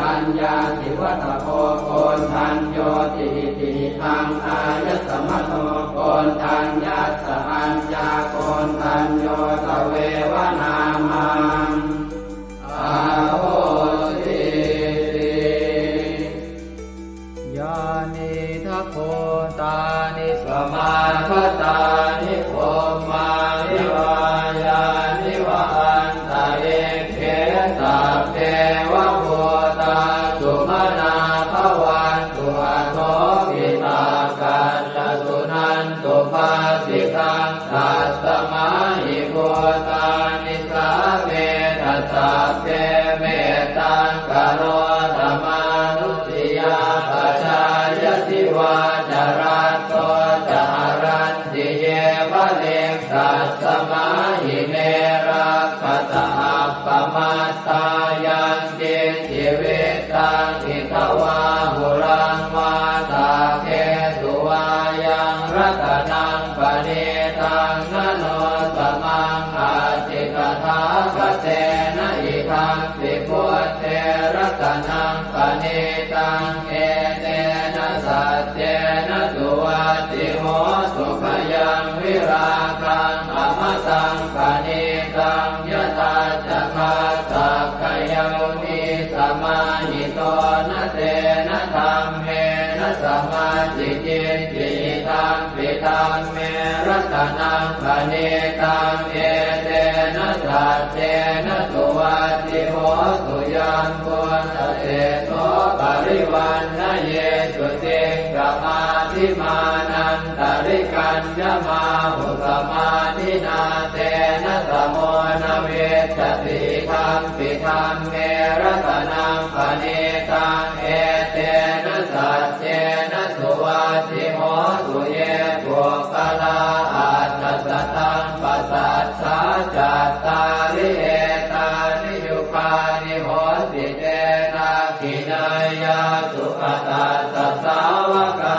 aññāsi vata bho koṇḍaññoti. Iti hidaṃ āyasmato koṇḍaññassa aññākoṇḍañño tveva nāmaṃ ahosi. Nisāmetha sabbe mettaṃ karotha mānusiyā pajāya divā ca ratto ca haranti yeva likkhasmā ime rakkhasa appamattā. Yaṅkiñci vittaṃ idha vā huraṃ vā saggesu vā yaṃ ratanaṃ paṇītaṃ na no samaṃ atthi tathāgatena idampi buddhe ratanaṃ paṇītaṃ etena saccena suvatthi hotu. Khayaṃ virāgaṃ amataṃ paṇītaṃ yadajjhagā sakyamunī samāhito na tena dhammena samatthi kiñci idampi dhamme ratanaṃ paṇītaṃ etena saccena suvatthi hotu. Yambuddhaseṭṭho parivaṇṇayī suciṃ samādhimānantarikaññamāhu samādhinā tena samo na vijjati idampi dhamme ratanaṃ paṇītaṃ etena saccena suvatthi hotu. Ye puggalā aṭṭha sataṃ pasaṭṭhā cattāri etāni yugāni honti te dakkhiṇeyyā sugatassa sāvakā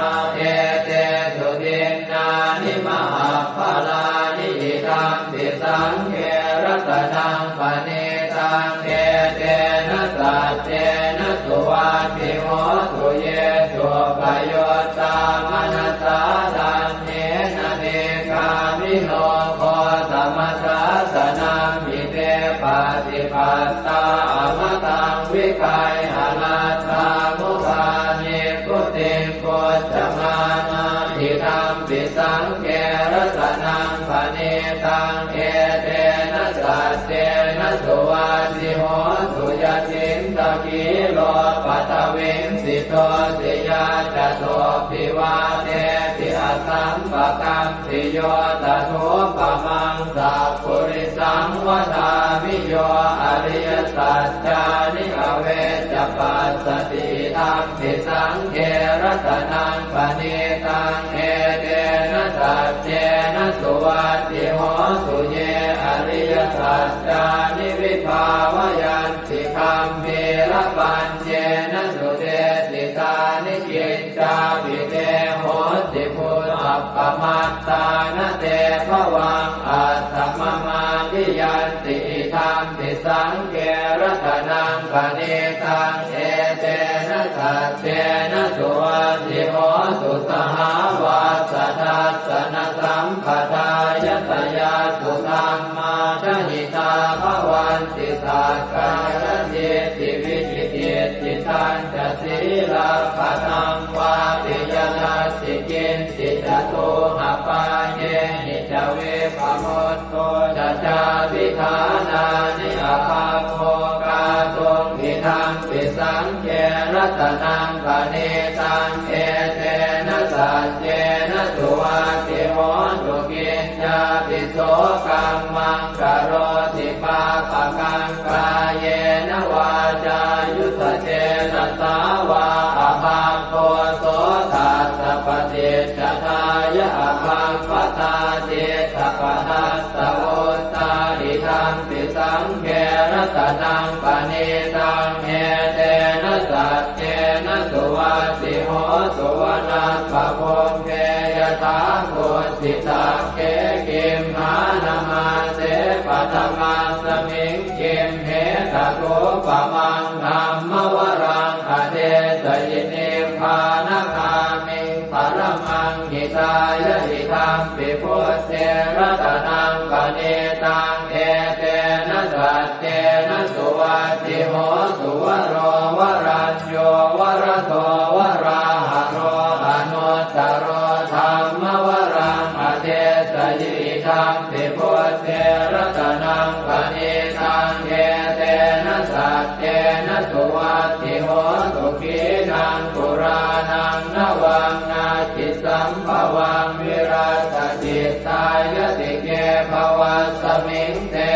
etesu dinnāni mahapphalāni idampi saṅghe ratanaṃ paṇītaṃ etena saccena suvatthi hotu. Ye suppayuttā manasā daḷhena nikkāmino gotamasāsanamhi te pattipattā amataṃ vigayha laddhā mudhā nibbutiṃ bhuñjamānā idampi saṅghe ratanaṃ paṇītaṃ etena saccena suvatthi hotu. Yacittakhīlo paṭhaviṃ sito siyā catubbhi vātebhi asampakampiyo tathūpamaṃ sappurisaṃ vadāmi yo ariyasaccāni avecca passati idampi saṅghe ratanaṃ paṇītaṃ etena saccena suvatthi hotu. Ye ariyasaccāni vibhāvayanti gambhīrapaññena sudesitāni kiccāpi te honti appamattā na te bhavaṃ aṭṭhamamādiyanti idampi saṅghe ratanaṃ paṇītaṃ etena saccena suvatthi hotu. Sahāvassa dassanasampadāya tayassu dhammā jahitā bhavanti sakkāyadiṭṭhi vicikicchitañca sīlabbataṃ vāpi yadatthi kiñci catūhapāyehi ca vippamutto ca cābhiṭhānāni abhabbo kātuṃ idampi saṅghe ratanaṃ paṇītaṃ etena saccena suvatthi hotu. Kiñcāpi so kammaṃ karoti pāpakaṃ kāyena vācāyuda cetasā vā abhabbo so tassa paṭicchadāya abhabbatā cittapadassavutthā idampi saṅghe ratanaṃ paṇītaṃ etena saccena suvatthi hotu. Vanappagumbe yathā kussitagge gimhānamāse paṭhamasmiṃ gimhe tathūpamaṃ dhammavaraṃ adesayi nibbānagāmiṃ paramaṃ hitāya idampi buddhe ratanaṃ paṇītaṃ etena saccena suvatthi hotu. Varo varañño varado varāharo anuttaro dhammavaraṃ adesayi idampi buddhe ratanaṃ paṇītaṃ etena saccena suvatthi hotu. Khīṇaṃ purāṇaṃ navaṃ natthi sambhavaṃ virattacittāyatike bhavasmiṃ te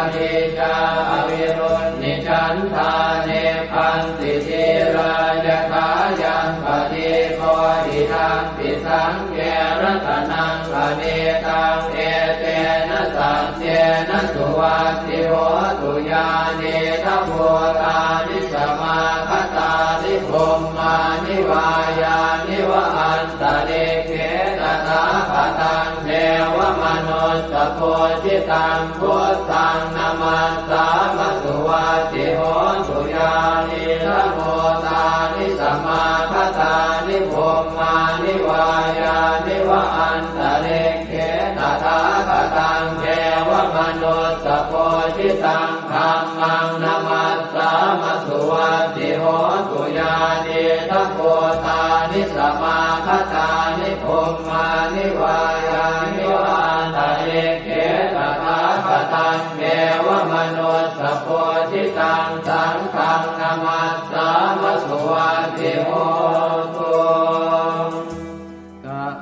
Nīcā avirūḷhichandā nibbanti dhīrā yathāyaṃ padīpo idampi saṅghe ratanaṃ paṇītaṃ etena saccena suvatthi hotu. Yānīdha bhūtāni samāgatāni bhummāni vā yāni va antalikkhe tathāgataṃ devamanussapūjitaṃ buddhaṃ namassāma suvatthi hotu. Yānīdha bhūtāni samāgatāni bhummāni vā yāni va antalikkhe tathāgataṃ devamanussapūjitaṃ dhammaṃ namassāma suvatthi hotu. Yānīdha bhūtāni samāgatāni bhummāni vā yāni va antalikkhe tathāgataṃ devamanussapūjitaṃ saṅghaṃ namassāma suvatthi hotu.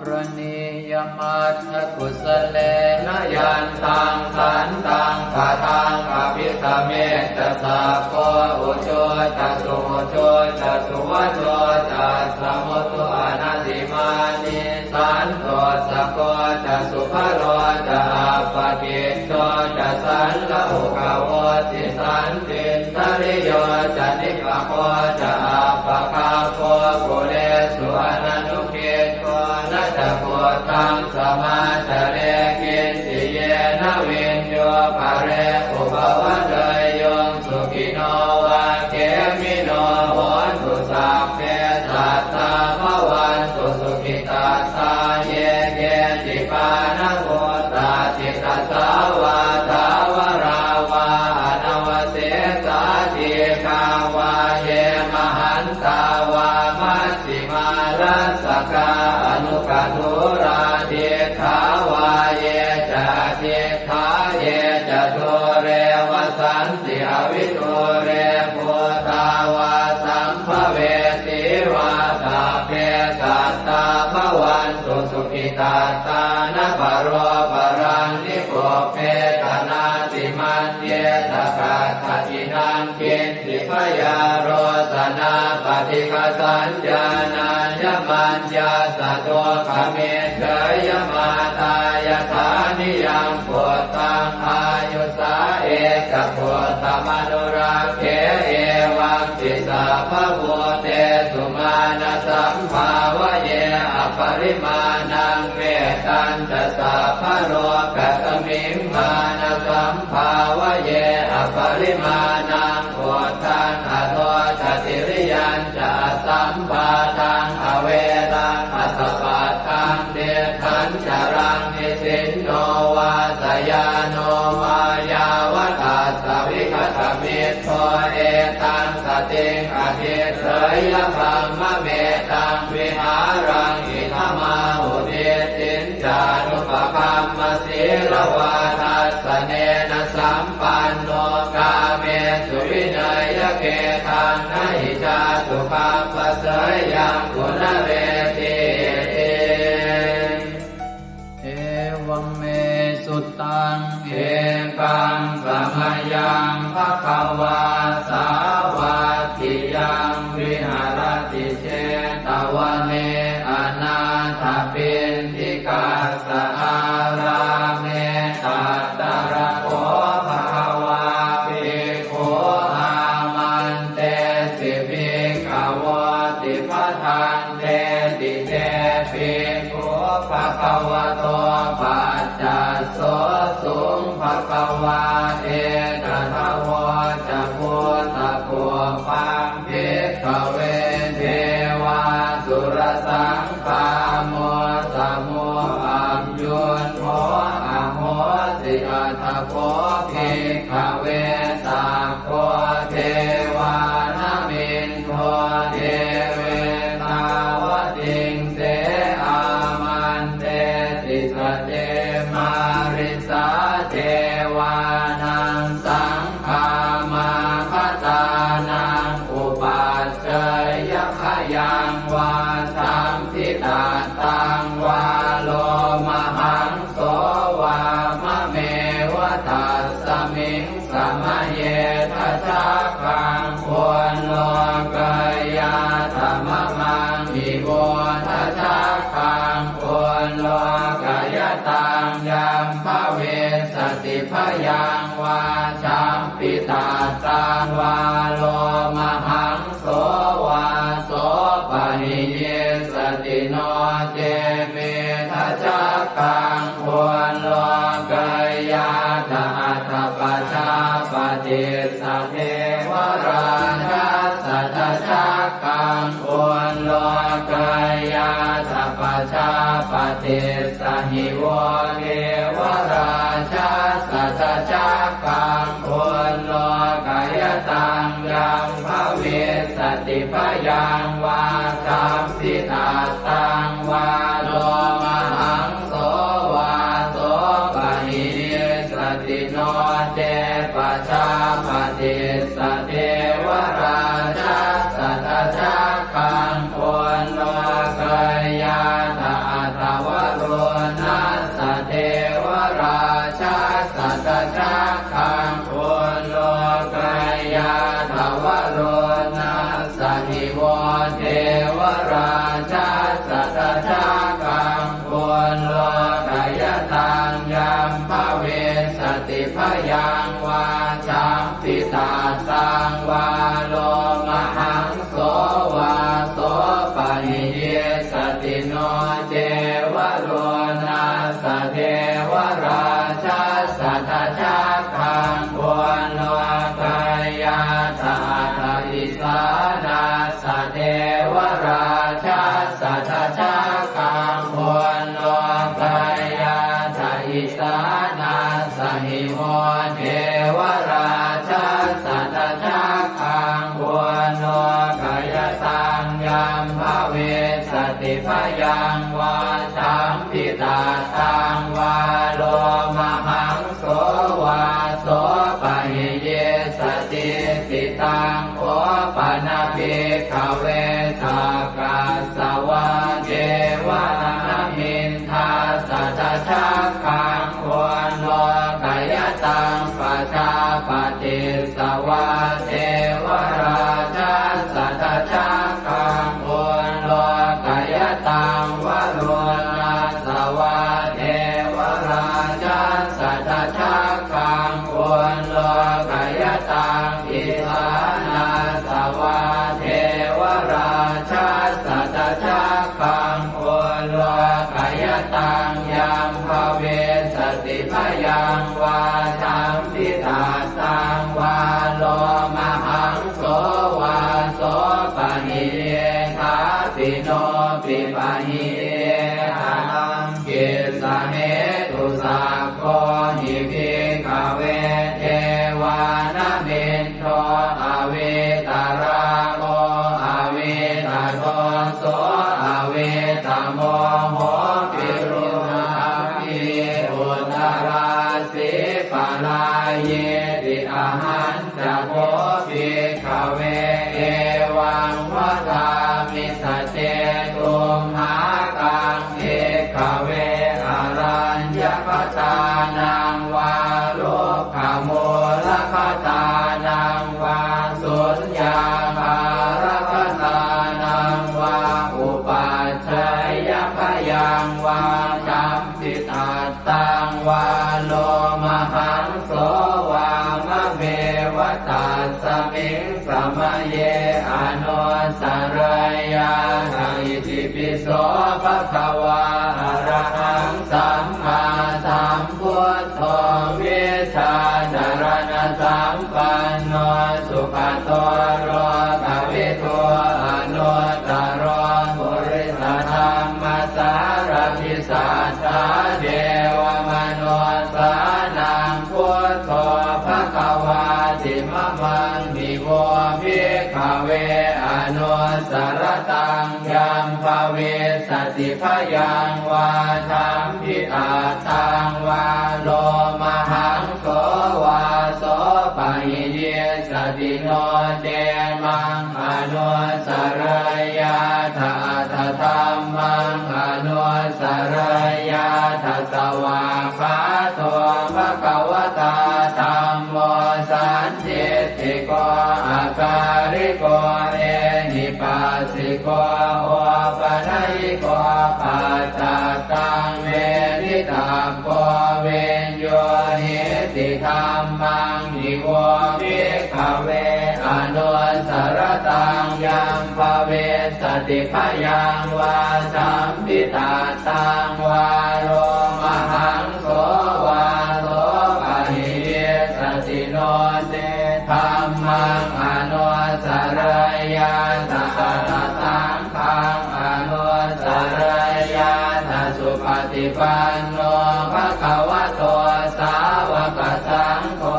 Karaṇīyamatthakusalena yantaṃ santaṃ padaṃ abhisamecca sakko ujū ca suhujū ca suvaco cassa mudu anatimānī santussako ca subharo ca appakicco ca sallahukavutti santindriyo ca nipako ca appagabbho kulesu ananu giddho. Na ca khuddaṃ samācare kiñci yena viññū pare upavadeyyuṃ. Sukhino vā khemino hontu sabbe sattā bhavantu sukhitattā. Ye keci pāṇabhūtatthi tasā vā thāvarā vā anavasesā dīghā vā ye mahantā vā maj jhimā rassakā aṇukathūlā diṭṭhā vā ye ca adiṭṭhā ye ca dūre vasanti avidūre bhūtā vā sambhavesī vā sabbe sattā bhavantu sukhitattā. Na paro paraṃ nikubbetha nātimaññetha katthaci naṃ kiñ ci byārosanā paṭighasaññā nāññamaññassa dukkhamiccheyya. Mātā yathā niyaṃ puttaṃ āyusā ekaputtamanurakkhe evampi sabbabhūtesu mānasambhāvaye aparimāṇaṃ. Mettañca sabbalokasmiṃ mānasambhāvaye aparimāṇaṃ uddhaṃ adho ca tiriyañca asambādhaṃ averaṃ asapattaṃ. Tiṭṭhañcaraṃ nisinno vā sayāno vā yāvatassa vigatamiddho etaṃ satiṃ adhiṭṭheyya brahmametaṃ vihāraṃ idhamāhu. Diṭṭhiñ ca anupagamma sīlavā dassanena sampanno kāmesu vineyya gedhaṃ na hi jātu gabbhaseyyaṃ punaretīti. Evaṃ me sutaṃ. Ekaṃ samayaṃ bhagavā sāvatthiyaṃ viharati jetavane anāthapiṇḍikassa ārāme. Tatra kho bhagavā bhikkhū āmantesi bhikkhavoti. Bhadanteti te bhikkhū bhagavato paccassosuṃ. Bhagavā etadavoca. Bhūtapubbaṃ bhikkhave devāsurasaṅ gāmo samūhayuṃ kho ahosi. Atha kho bhikkhave sakko devānamindo devetāvatiṃse āmantesi. Sace mārisā devānaṃ saṅ gāmāgatānaṃ upaccayabhayaṃ vā sambhitattaṃ vā lomahaṃso vā mameva tassa Miṃ samaye dajaggaṃ ullokayātha mamaṃ ivo dajaggaṃ ullokayataṃ yaṃ bhavissati bhayaṃ vā champittattaṃ vā lomahaṃso vā sopahiyissati no ce me dajaggaṃ ullokayātha atha pajāpatissa devarājassa dajaggaṃ ullokayātha pajāpatissa hi vo devarājassa dajaggaṃ ullokayataṃ yaṃ bhavissati bhayaṃ vā champittattaṃ vā lomahaṃso vā sopahiyissati no ce pajāpatissa devarājassa dajaggaṃ ullokayātha atha varuṇassa devarājassa dajaggaṃ ullokayātha varuṇassa hi vo devarājassa dajaggaṃ ullokayataṃ yaṃ bhavissati bhayaṃ vā champittattaṃ vā lomahaṃso vā sopahiyissati no ce varuṇassa devarājassa dajaggaṃ ullokayātha atha isānassa devarājassa dajaggaṃ ullokayātha isānassa hi vo devarājassa dajaggaṃ ullokayataṃ yaṃ bhavissati bhayaṃ vā champittattaṃ vā lomahaṃso vā sopahiyissati. Taṃ kho pana bhikkhave sakkas savā devanāmiṃ dassa dajaggaṃ ullokayataṃ pajāpatissa vā devarājassa dajaggaṃ ullokayataṃ varuṇassa vā devarājassa dajaggaṃ ullokayataṃ isānassa vā devarājassa dajaggaṃ ullokayataṃ yaṃ bhavissati bhayaṃ vā champittattaṃ vā lomahaṃso vā sopahiyye thāpi no pipahiye ataṃ kissa hetu. Sakko hi bhikkhave devānamindo avītarāgo avītadoso avītamoho virūḷhakī uttarāsī parāyīti. Ahañ ca kho bhikkhave evaṃ vadāmi: Sacce tumhākaṃ bhikkhave araññakatānaṃ vā rukkhamūlakatānaṃ vā suññāgārakatānaṃ vā upajjhāyabhayaṃ vā champittattaṃ vā lomahaṃso vā mameva tasmiṃ samaye anussarayyātha. Itipi so bhagavā arahaṃ sammāsambuddho vijjācaraṇasampanno sugato lokavidū anuttaro purisadammasārathi satthā devamanussānaṃ buddho bhagavāti. Mamaṃ hi vo bhikkhave anussarattaṃ yaṃ bhavissati bhayaṃ vā champittattaṃ vā lomahaṃso vā sopahiyissati no ce maṃ anussarayyātha atha dhammaṃ anussarayyātha. Svākkhāto bhagavatā dham Sandiṭṭhiko akāliko ehipassiko opanayiko paccattaṃ veditabbo viññūhīti. Dhammaṃ hi vo bhikkhave anussaraṃ yaṃ bhavissati bhayaṃ vā sampittaṃ vā lomahaṃ so vā so pahīyissati no ce dhammaṃ anussarayyātha atha saṅghaṃ anussarayyātha. Supaṭipanno bhagavato sāvakasaṅgho,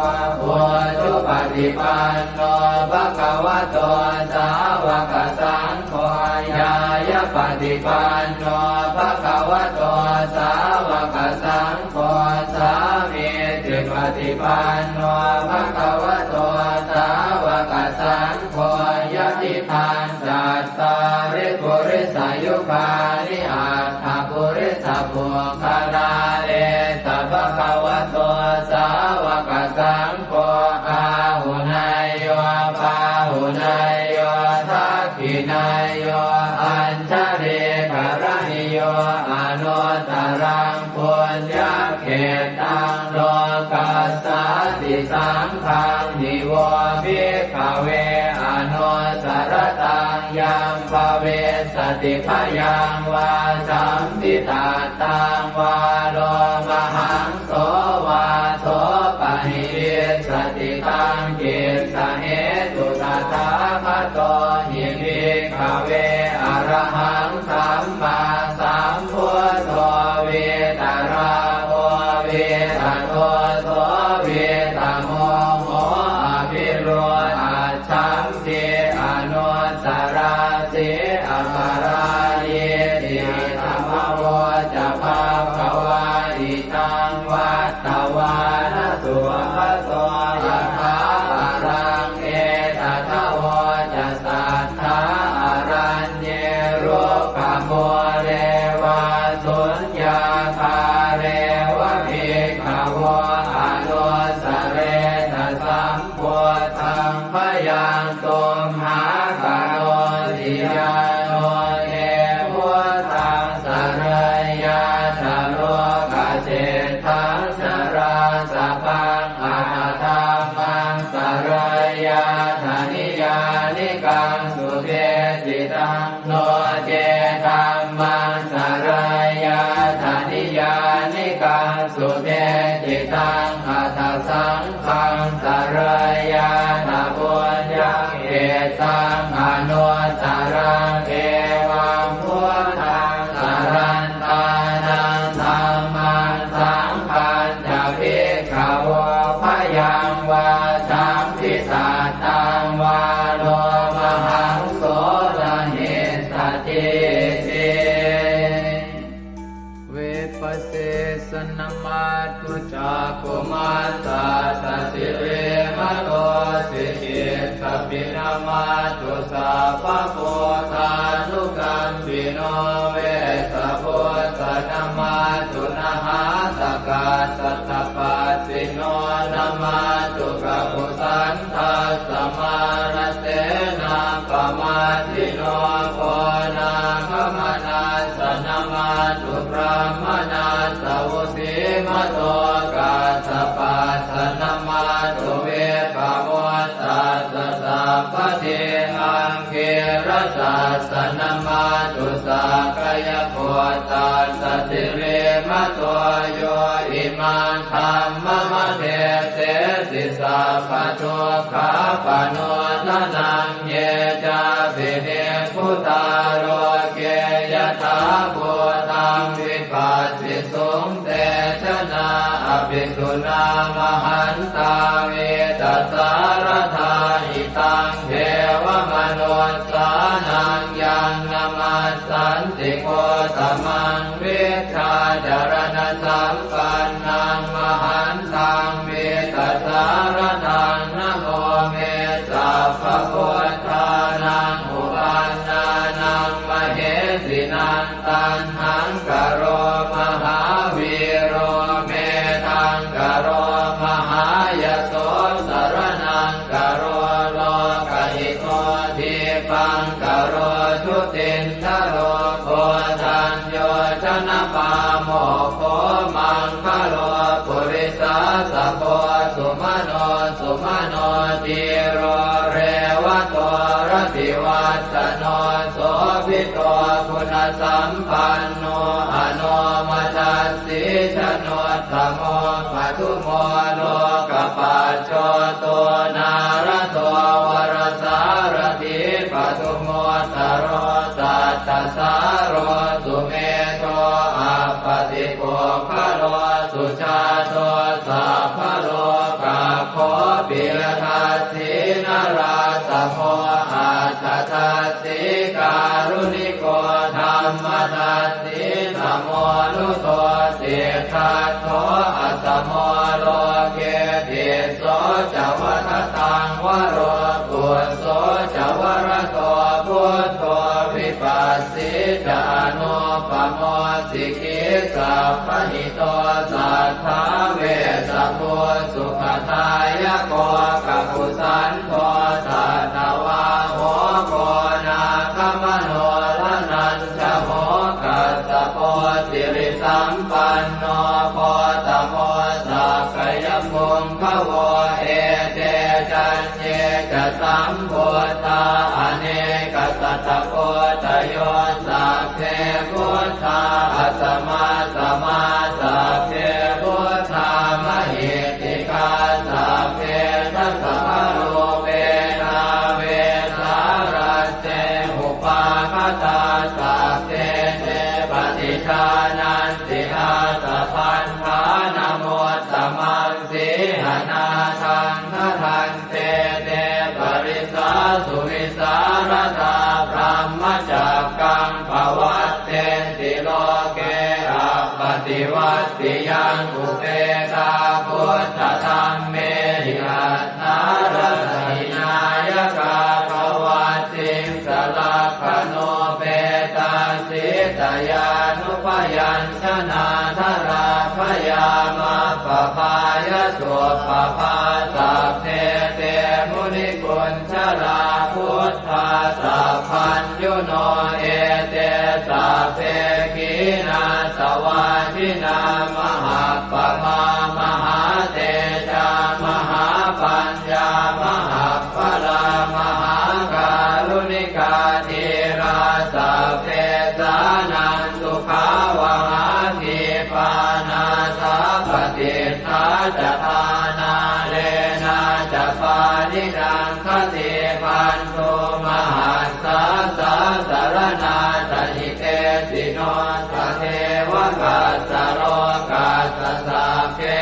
ujupaṭipanno bhagavato sāvakasaṅgho, ñāyapaṭipanno bhagavato sāvakasaṅgho, sāmīcipaṭipanno bhagavato sāvakasaṅgho, yadidaṃ cattāri purisayugāni aṭṭha purisapuggalā, esa bhagavato sāvakasaṅgho, āhuneyyo pāhuneyyo dakkhiṇeyyo añjalikaraṇīyo anuttaraṃ puññakkhettaṃ lokassāti. Saṅghaṃ hi vo bhikkhave anussaraṃ yaṃ bhavissati bhayaṃ vā sampittaṃ vā lomahaṃso vā so pahīyissati. Taṃ kissa hetu tathāgato hi bhikkhave arahaṃ sammāsambuddho vītarāgo vītadoso vītamoho abhiruḷhaccham ti anussarati aparājīti. Idamavoca bhagavā. Idaṃ vattavāna sugato yathābalaṃ etadavoca satthā araññe rukkhamūle vā suññāgāre va bhikkhavo anussaretha sam buddhaṃ bhayaṃ tumhākarosi. Yāno te buddhaṃ sarayyātha lokaseṭṭhaṃ narāsabhaṃ atha dhammaṃ sarayyātha niyyānikaṃ sudesitaṃ, no ce dhammaṃ sarayyātha niyyānikaṃ sudesitaṃ, atha saṅghaṃ sarayyātha puññakkhettaṃ anuttaraṃ. Evaṃ buddhaṃ sarantānaṃ dhammaṃ saṅghañca bhikkhavo bhayaṃ vā sampittaṃ vā lomahaṃso na hissati. Vipassissa namatthu cakkhumantassa sirīmato, sikhissapi namatthu sabbabuddhānukampino, vessabhussa namatthu nhātakassa tapassino, namatthu kakusandhassa mārasenappamaddino, konāgamanassa namatthu brāhmaṇassa vusīmato, kassapassa namatthu vippamuttassa sabbadhi, aṅgīrasassa namatthu sakyaputtassa sirīmato, yo imaṃ dhammamādesesi sabbadukkhāpanūdanaṃ. Ye cāpi nibbu tā loke yathābhūtaṃ vipassisuṃ, te janā apisuṇā mahantā vītasāradā. Idaṃ devamanussānaṃ yaṃ namassanti Gotamaṃ, vijjācaraṇasampannaṃ mahantaṃ vītasāradaṃ. Namo me sabbabuddhānaṃ uppannānaṃ mahesinaṃ, taṇhaṅkaro mahāvīro medhaṅkaro mahāyaso, sumano dhīro revato rativassano sobhito guṇasampanno anomadassī januttamo padumo lokapajjoto nārado varasārathī padumu ttaro sattasāro sumedho appatipuggalo sujāto sabbalokaggo piyadassī narāsamo atthadassī kāruṇiko dhammadassī tamonudo siddhattho asamo loke tisso ca vadataṃ varo phusso ca varado buddho vipassī ca anūpamo sikhī sabbahito satthā vessabhū sukhadāyako kakusandho satthavāho koṇāgamano dhananjavo kassapo sirisampanno gotamo sakyapuṅgavo ete caññe ca sambuddhā anekasatakoṭayo sabbe buddhā asamasamā sabbe buddhā mahiddhikā sabbe dasabalūpena vesālā te upāgatā sabbe te paṭijānanti ātappamāṇamuttamaṃ sīhanāthaṃ bhaddante te parisā suvisāradā brahmacakkaṃ pavattenti loke appaṭivattiyaṃ upekkkhā buddhadhammehi aṭṭhārasa hināyakā pavaṭṭiṃsa lakkhaṇūpetā sītyānubyañjanādharā bhayamappaphāya suppabhā sabbe te muniku jalā buddhā sabbaññuno ete sabbe khīṇāsavā jinā mahappaphā mahātejā mahāpaññā mahapphalā mahākāruṇikā dhīrā sabbesānaṃ sukhāvahā khīpā nāthapaṭiṭṭhā ca dhānāḷena ca pāṇinaṃ khatībhaṇḍu mahassā sāsaraṇā ca hitesino tatheva kassa lokassa sabbe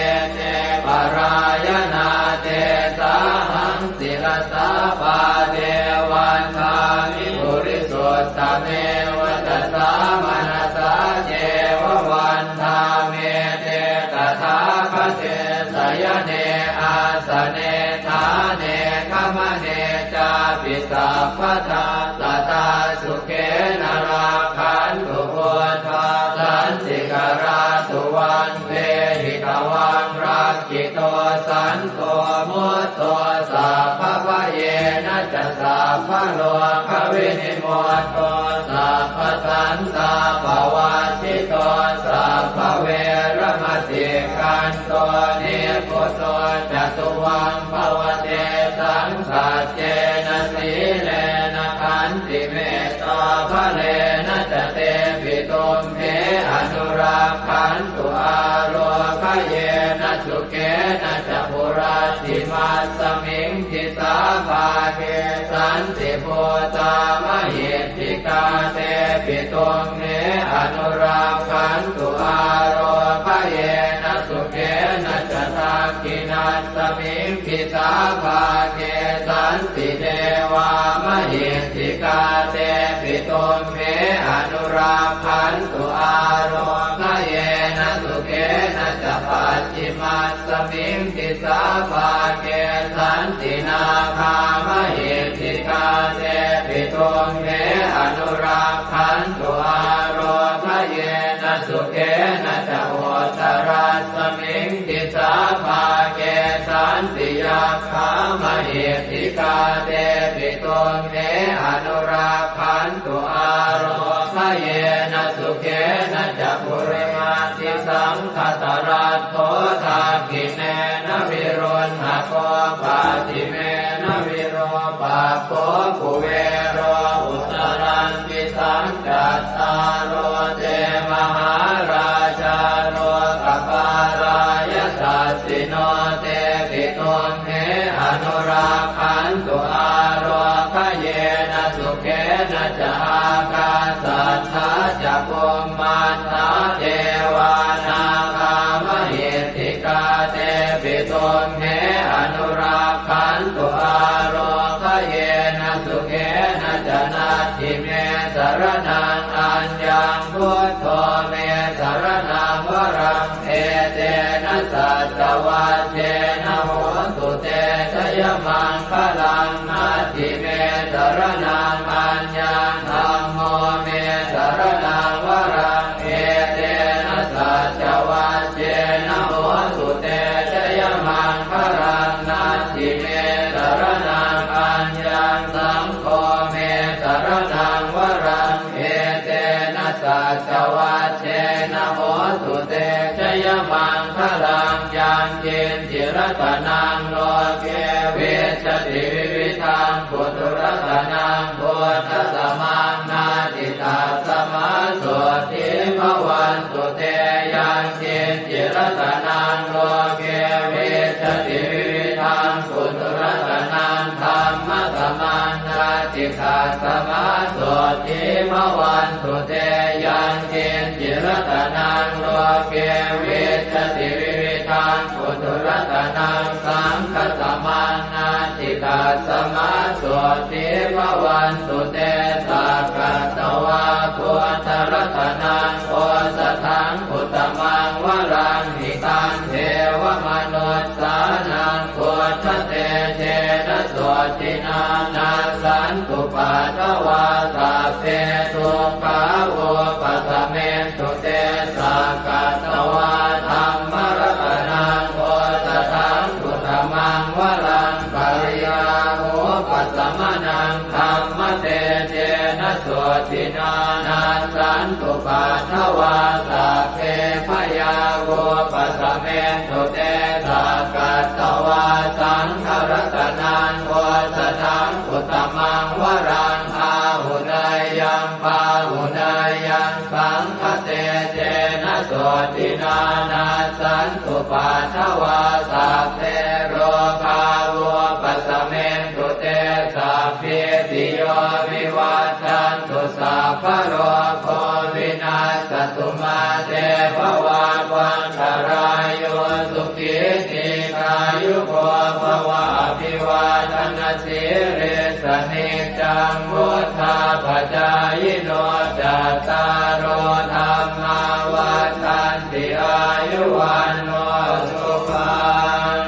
ete parāyanā tesāhaṃ sirasā pāde vandāmi purisuttame vacasā manasā ceva vandāmete tathāgate sayane āsane ṭhāne gamane cāpi sabbadā sadā sukhena rakkhantu buddhā santikarā tuvaṃ dehi tvaṃ rakkhito santo mutto sabbabhayena ca sabbarogavinimutto sabbasantāpavajjito sabbaveramatikkanto nibbuto ca tuvaṃ bhava tesaṃ saccena sīlena khantimettābalena ca tepi tumhe anurakkhantu ārogyena sukhena ca hurattimasmiṃ disābhāge santibhūtā mahiddhikā tepi tumhe anurakkhantu ārogyena sukhena ca dakkhiṇasmiṃ disābhāge santi devā mahiddhikā tepi tumhe anurakkhantu ārogyena sukhena ca pacchimasmiṃ disābhāge santi nāgā mahiddhikā tepi tumhe anurakkhantu ārogyena sukhena ca uttarasmiṃ disābhāge santi yakkhā mahiddhikā tepi tumhe anurakkhantu ārogyena yena sukhena ca purimaṃ disaṃ dhataraṭṭho dakkhiṇena viruḷhako pacchimena virūpakkho kuvero uttaraṃ disaṃ. Cattāro te mahārājā lokapālā yasassino tepi tumhe anurakkhantu ārogayena sukhena ca. Ākāsaṭṭhā ca bhummaṭṭhā devā nāgā mahiddhikā tepi tumhe anurakkhantu ārogayena sukhena ca. Natthi me saraṇaṃ aññaṃ, buddho me saraṇaṃ varaṃ, etena saccavajjena hotu te jayamaṅgalaṃ. Natthi me saraṇaṃ aññaṃ, dhammo me saraṇaṃ varaṃ, etena saccavajjena hotu te jayamaṅgalaṃ. Natthi me saraṇaṃ aññaṃ, saṅgho me saraṇaṃ varaṃ, etena saccavajjena hotu te jayamaṅgalaṃ. Yaṅkiñci ratanaṃ loke vijjati vividhaṃ puthu, ratanaṃ buddhasamaṃ natthi, tasmā sotthī bhavantu te. Yaṅkiñci ratanaṃ loke vijjati vividhaṃ puthu, ratanaṃ dhammasamaṃ natthi, tasmā sotthī bhavantu te. Yaṅkiñci ratanaṃ loke vijjati vividhaṃ puthu, ratanaṃ saṅghasamaṃ natthi, tasmā sotthī bhavantu te. Sakkatvā buddharatanaṃ osathaṃ uttamaṃ varaṃ, hitaṃ devamanussānaṃ buddhatejena sotthinā, nassantupaddavā sabbe dukkhā vūpasamentu te. Sakkatvā dhammaratanaṃ osathaṃ uttamaṃ varaṃ, pariḷāhūpasamanaṃ dhammatejena sotthinā, nassantupaddavā sabbe bhayā vūpasamentu te. Sakkatvā saṅgharatanaṃ osathaṃ uttamaṃ varaṃ, āhuneyyaṃ pāhuneyyaṃ saṅghatejena sotthinā, nassantupaddavā sabbe rogā vūpasamentu te. Sabbītiyo vivajjantu, sabbarogo vinassatu, mā te bhavatvantarāyo, sukhī dīghāyuko bhava. Abhivādanasīlissa niccaṃ vuḍḍhāpacāyino, cattāro dhammā vaḍḍhanti, āyu vaṇṇo sukhaṃ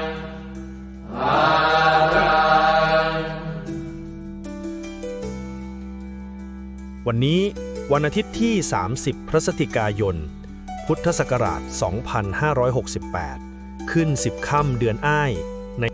balaṃ. วันนี้วันอาทิตย์ที่ สามสิบ พฤศจิกายน พุทธศักราช สองพันห้าร้อยหกสิบแปด ขึ้น สิบ ค่ำเดือนอ้าย ใน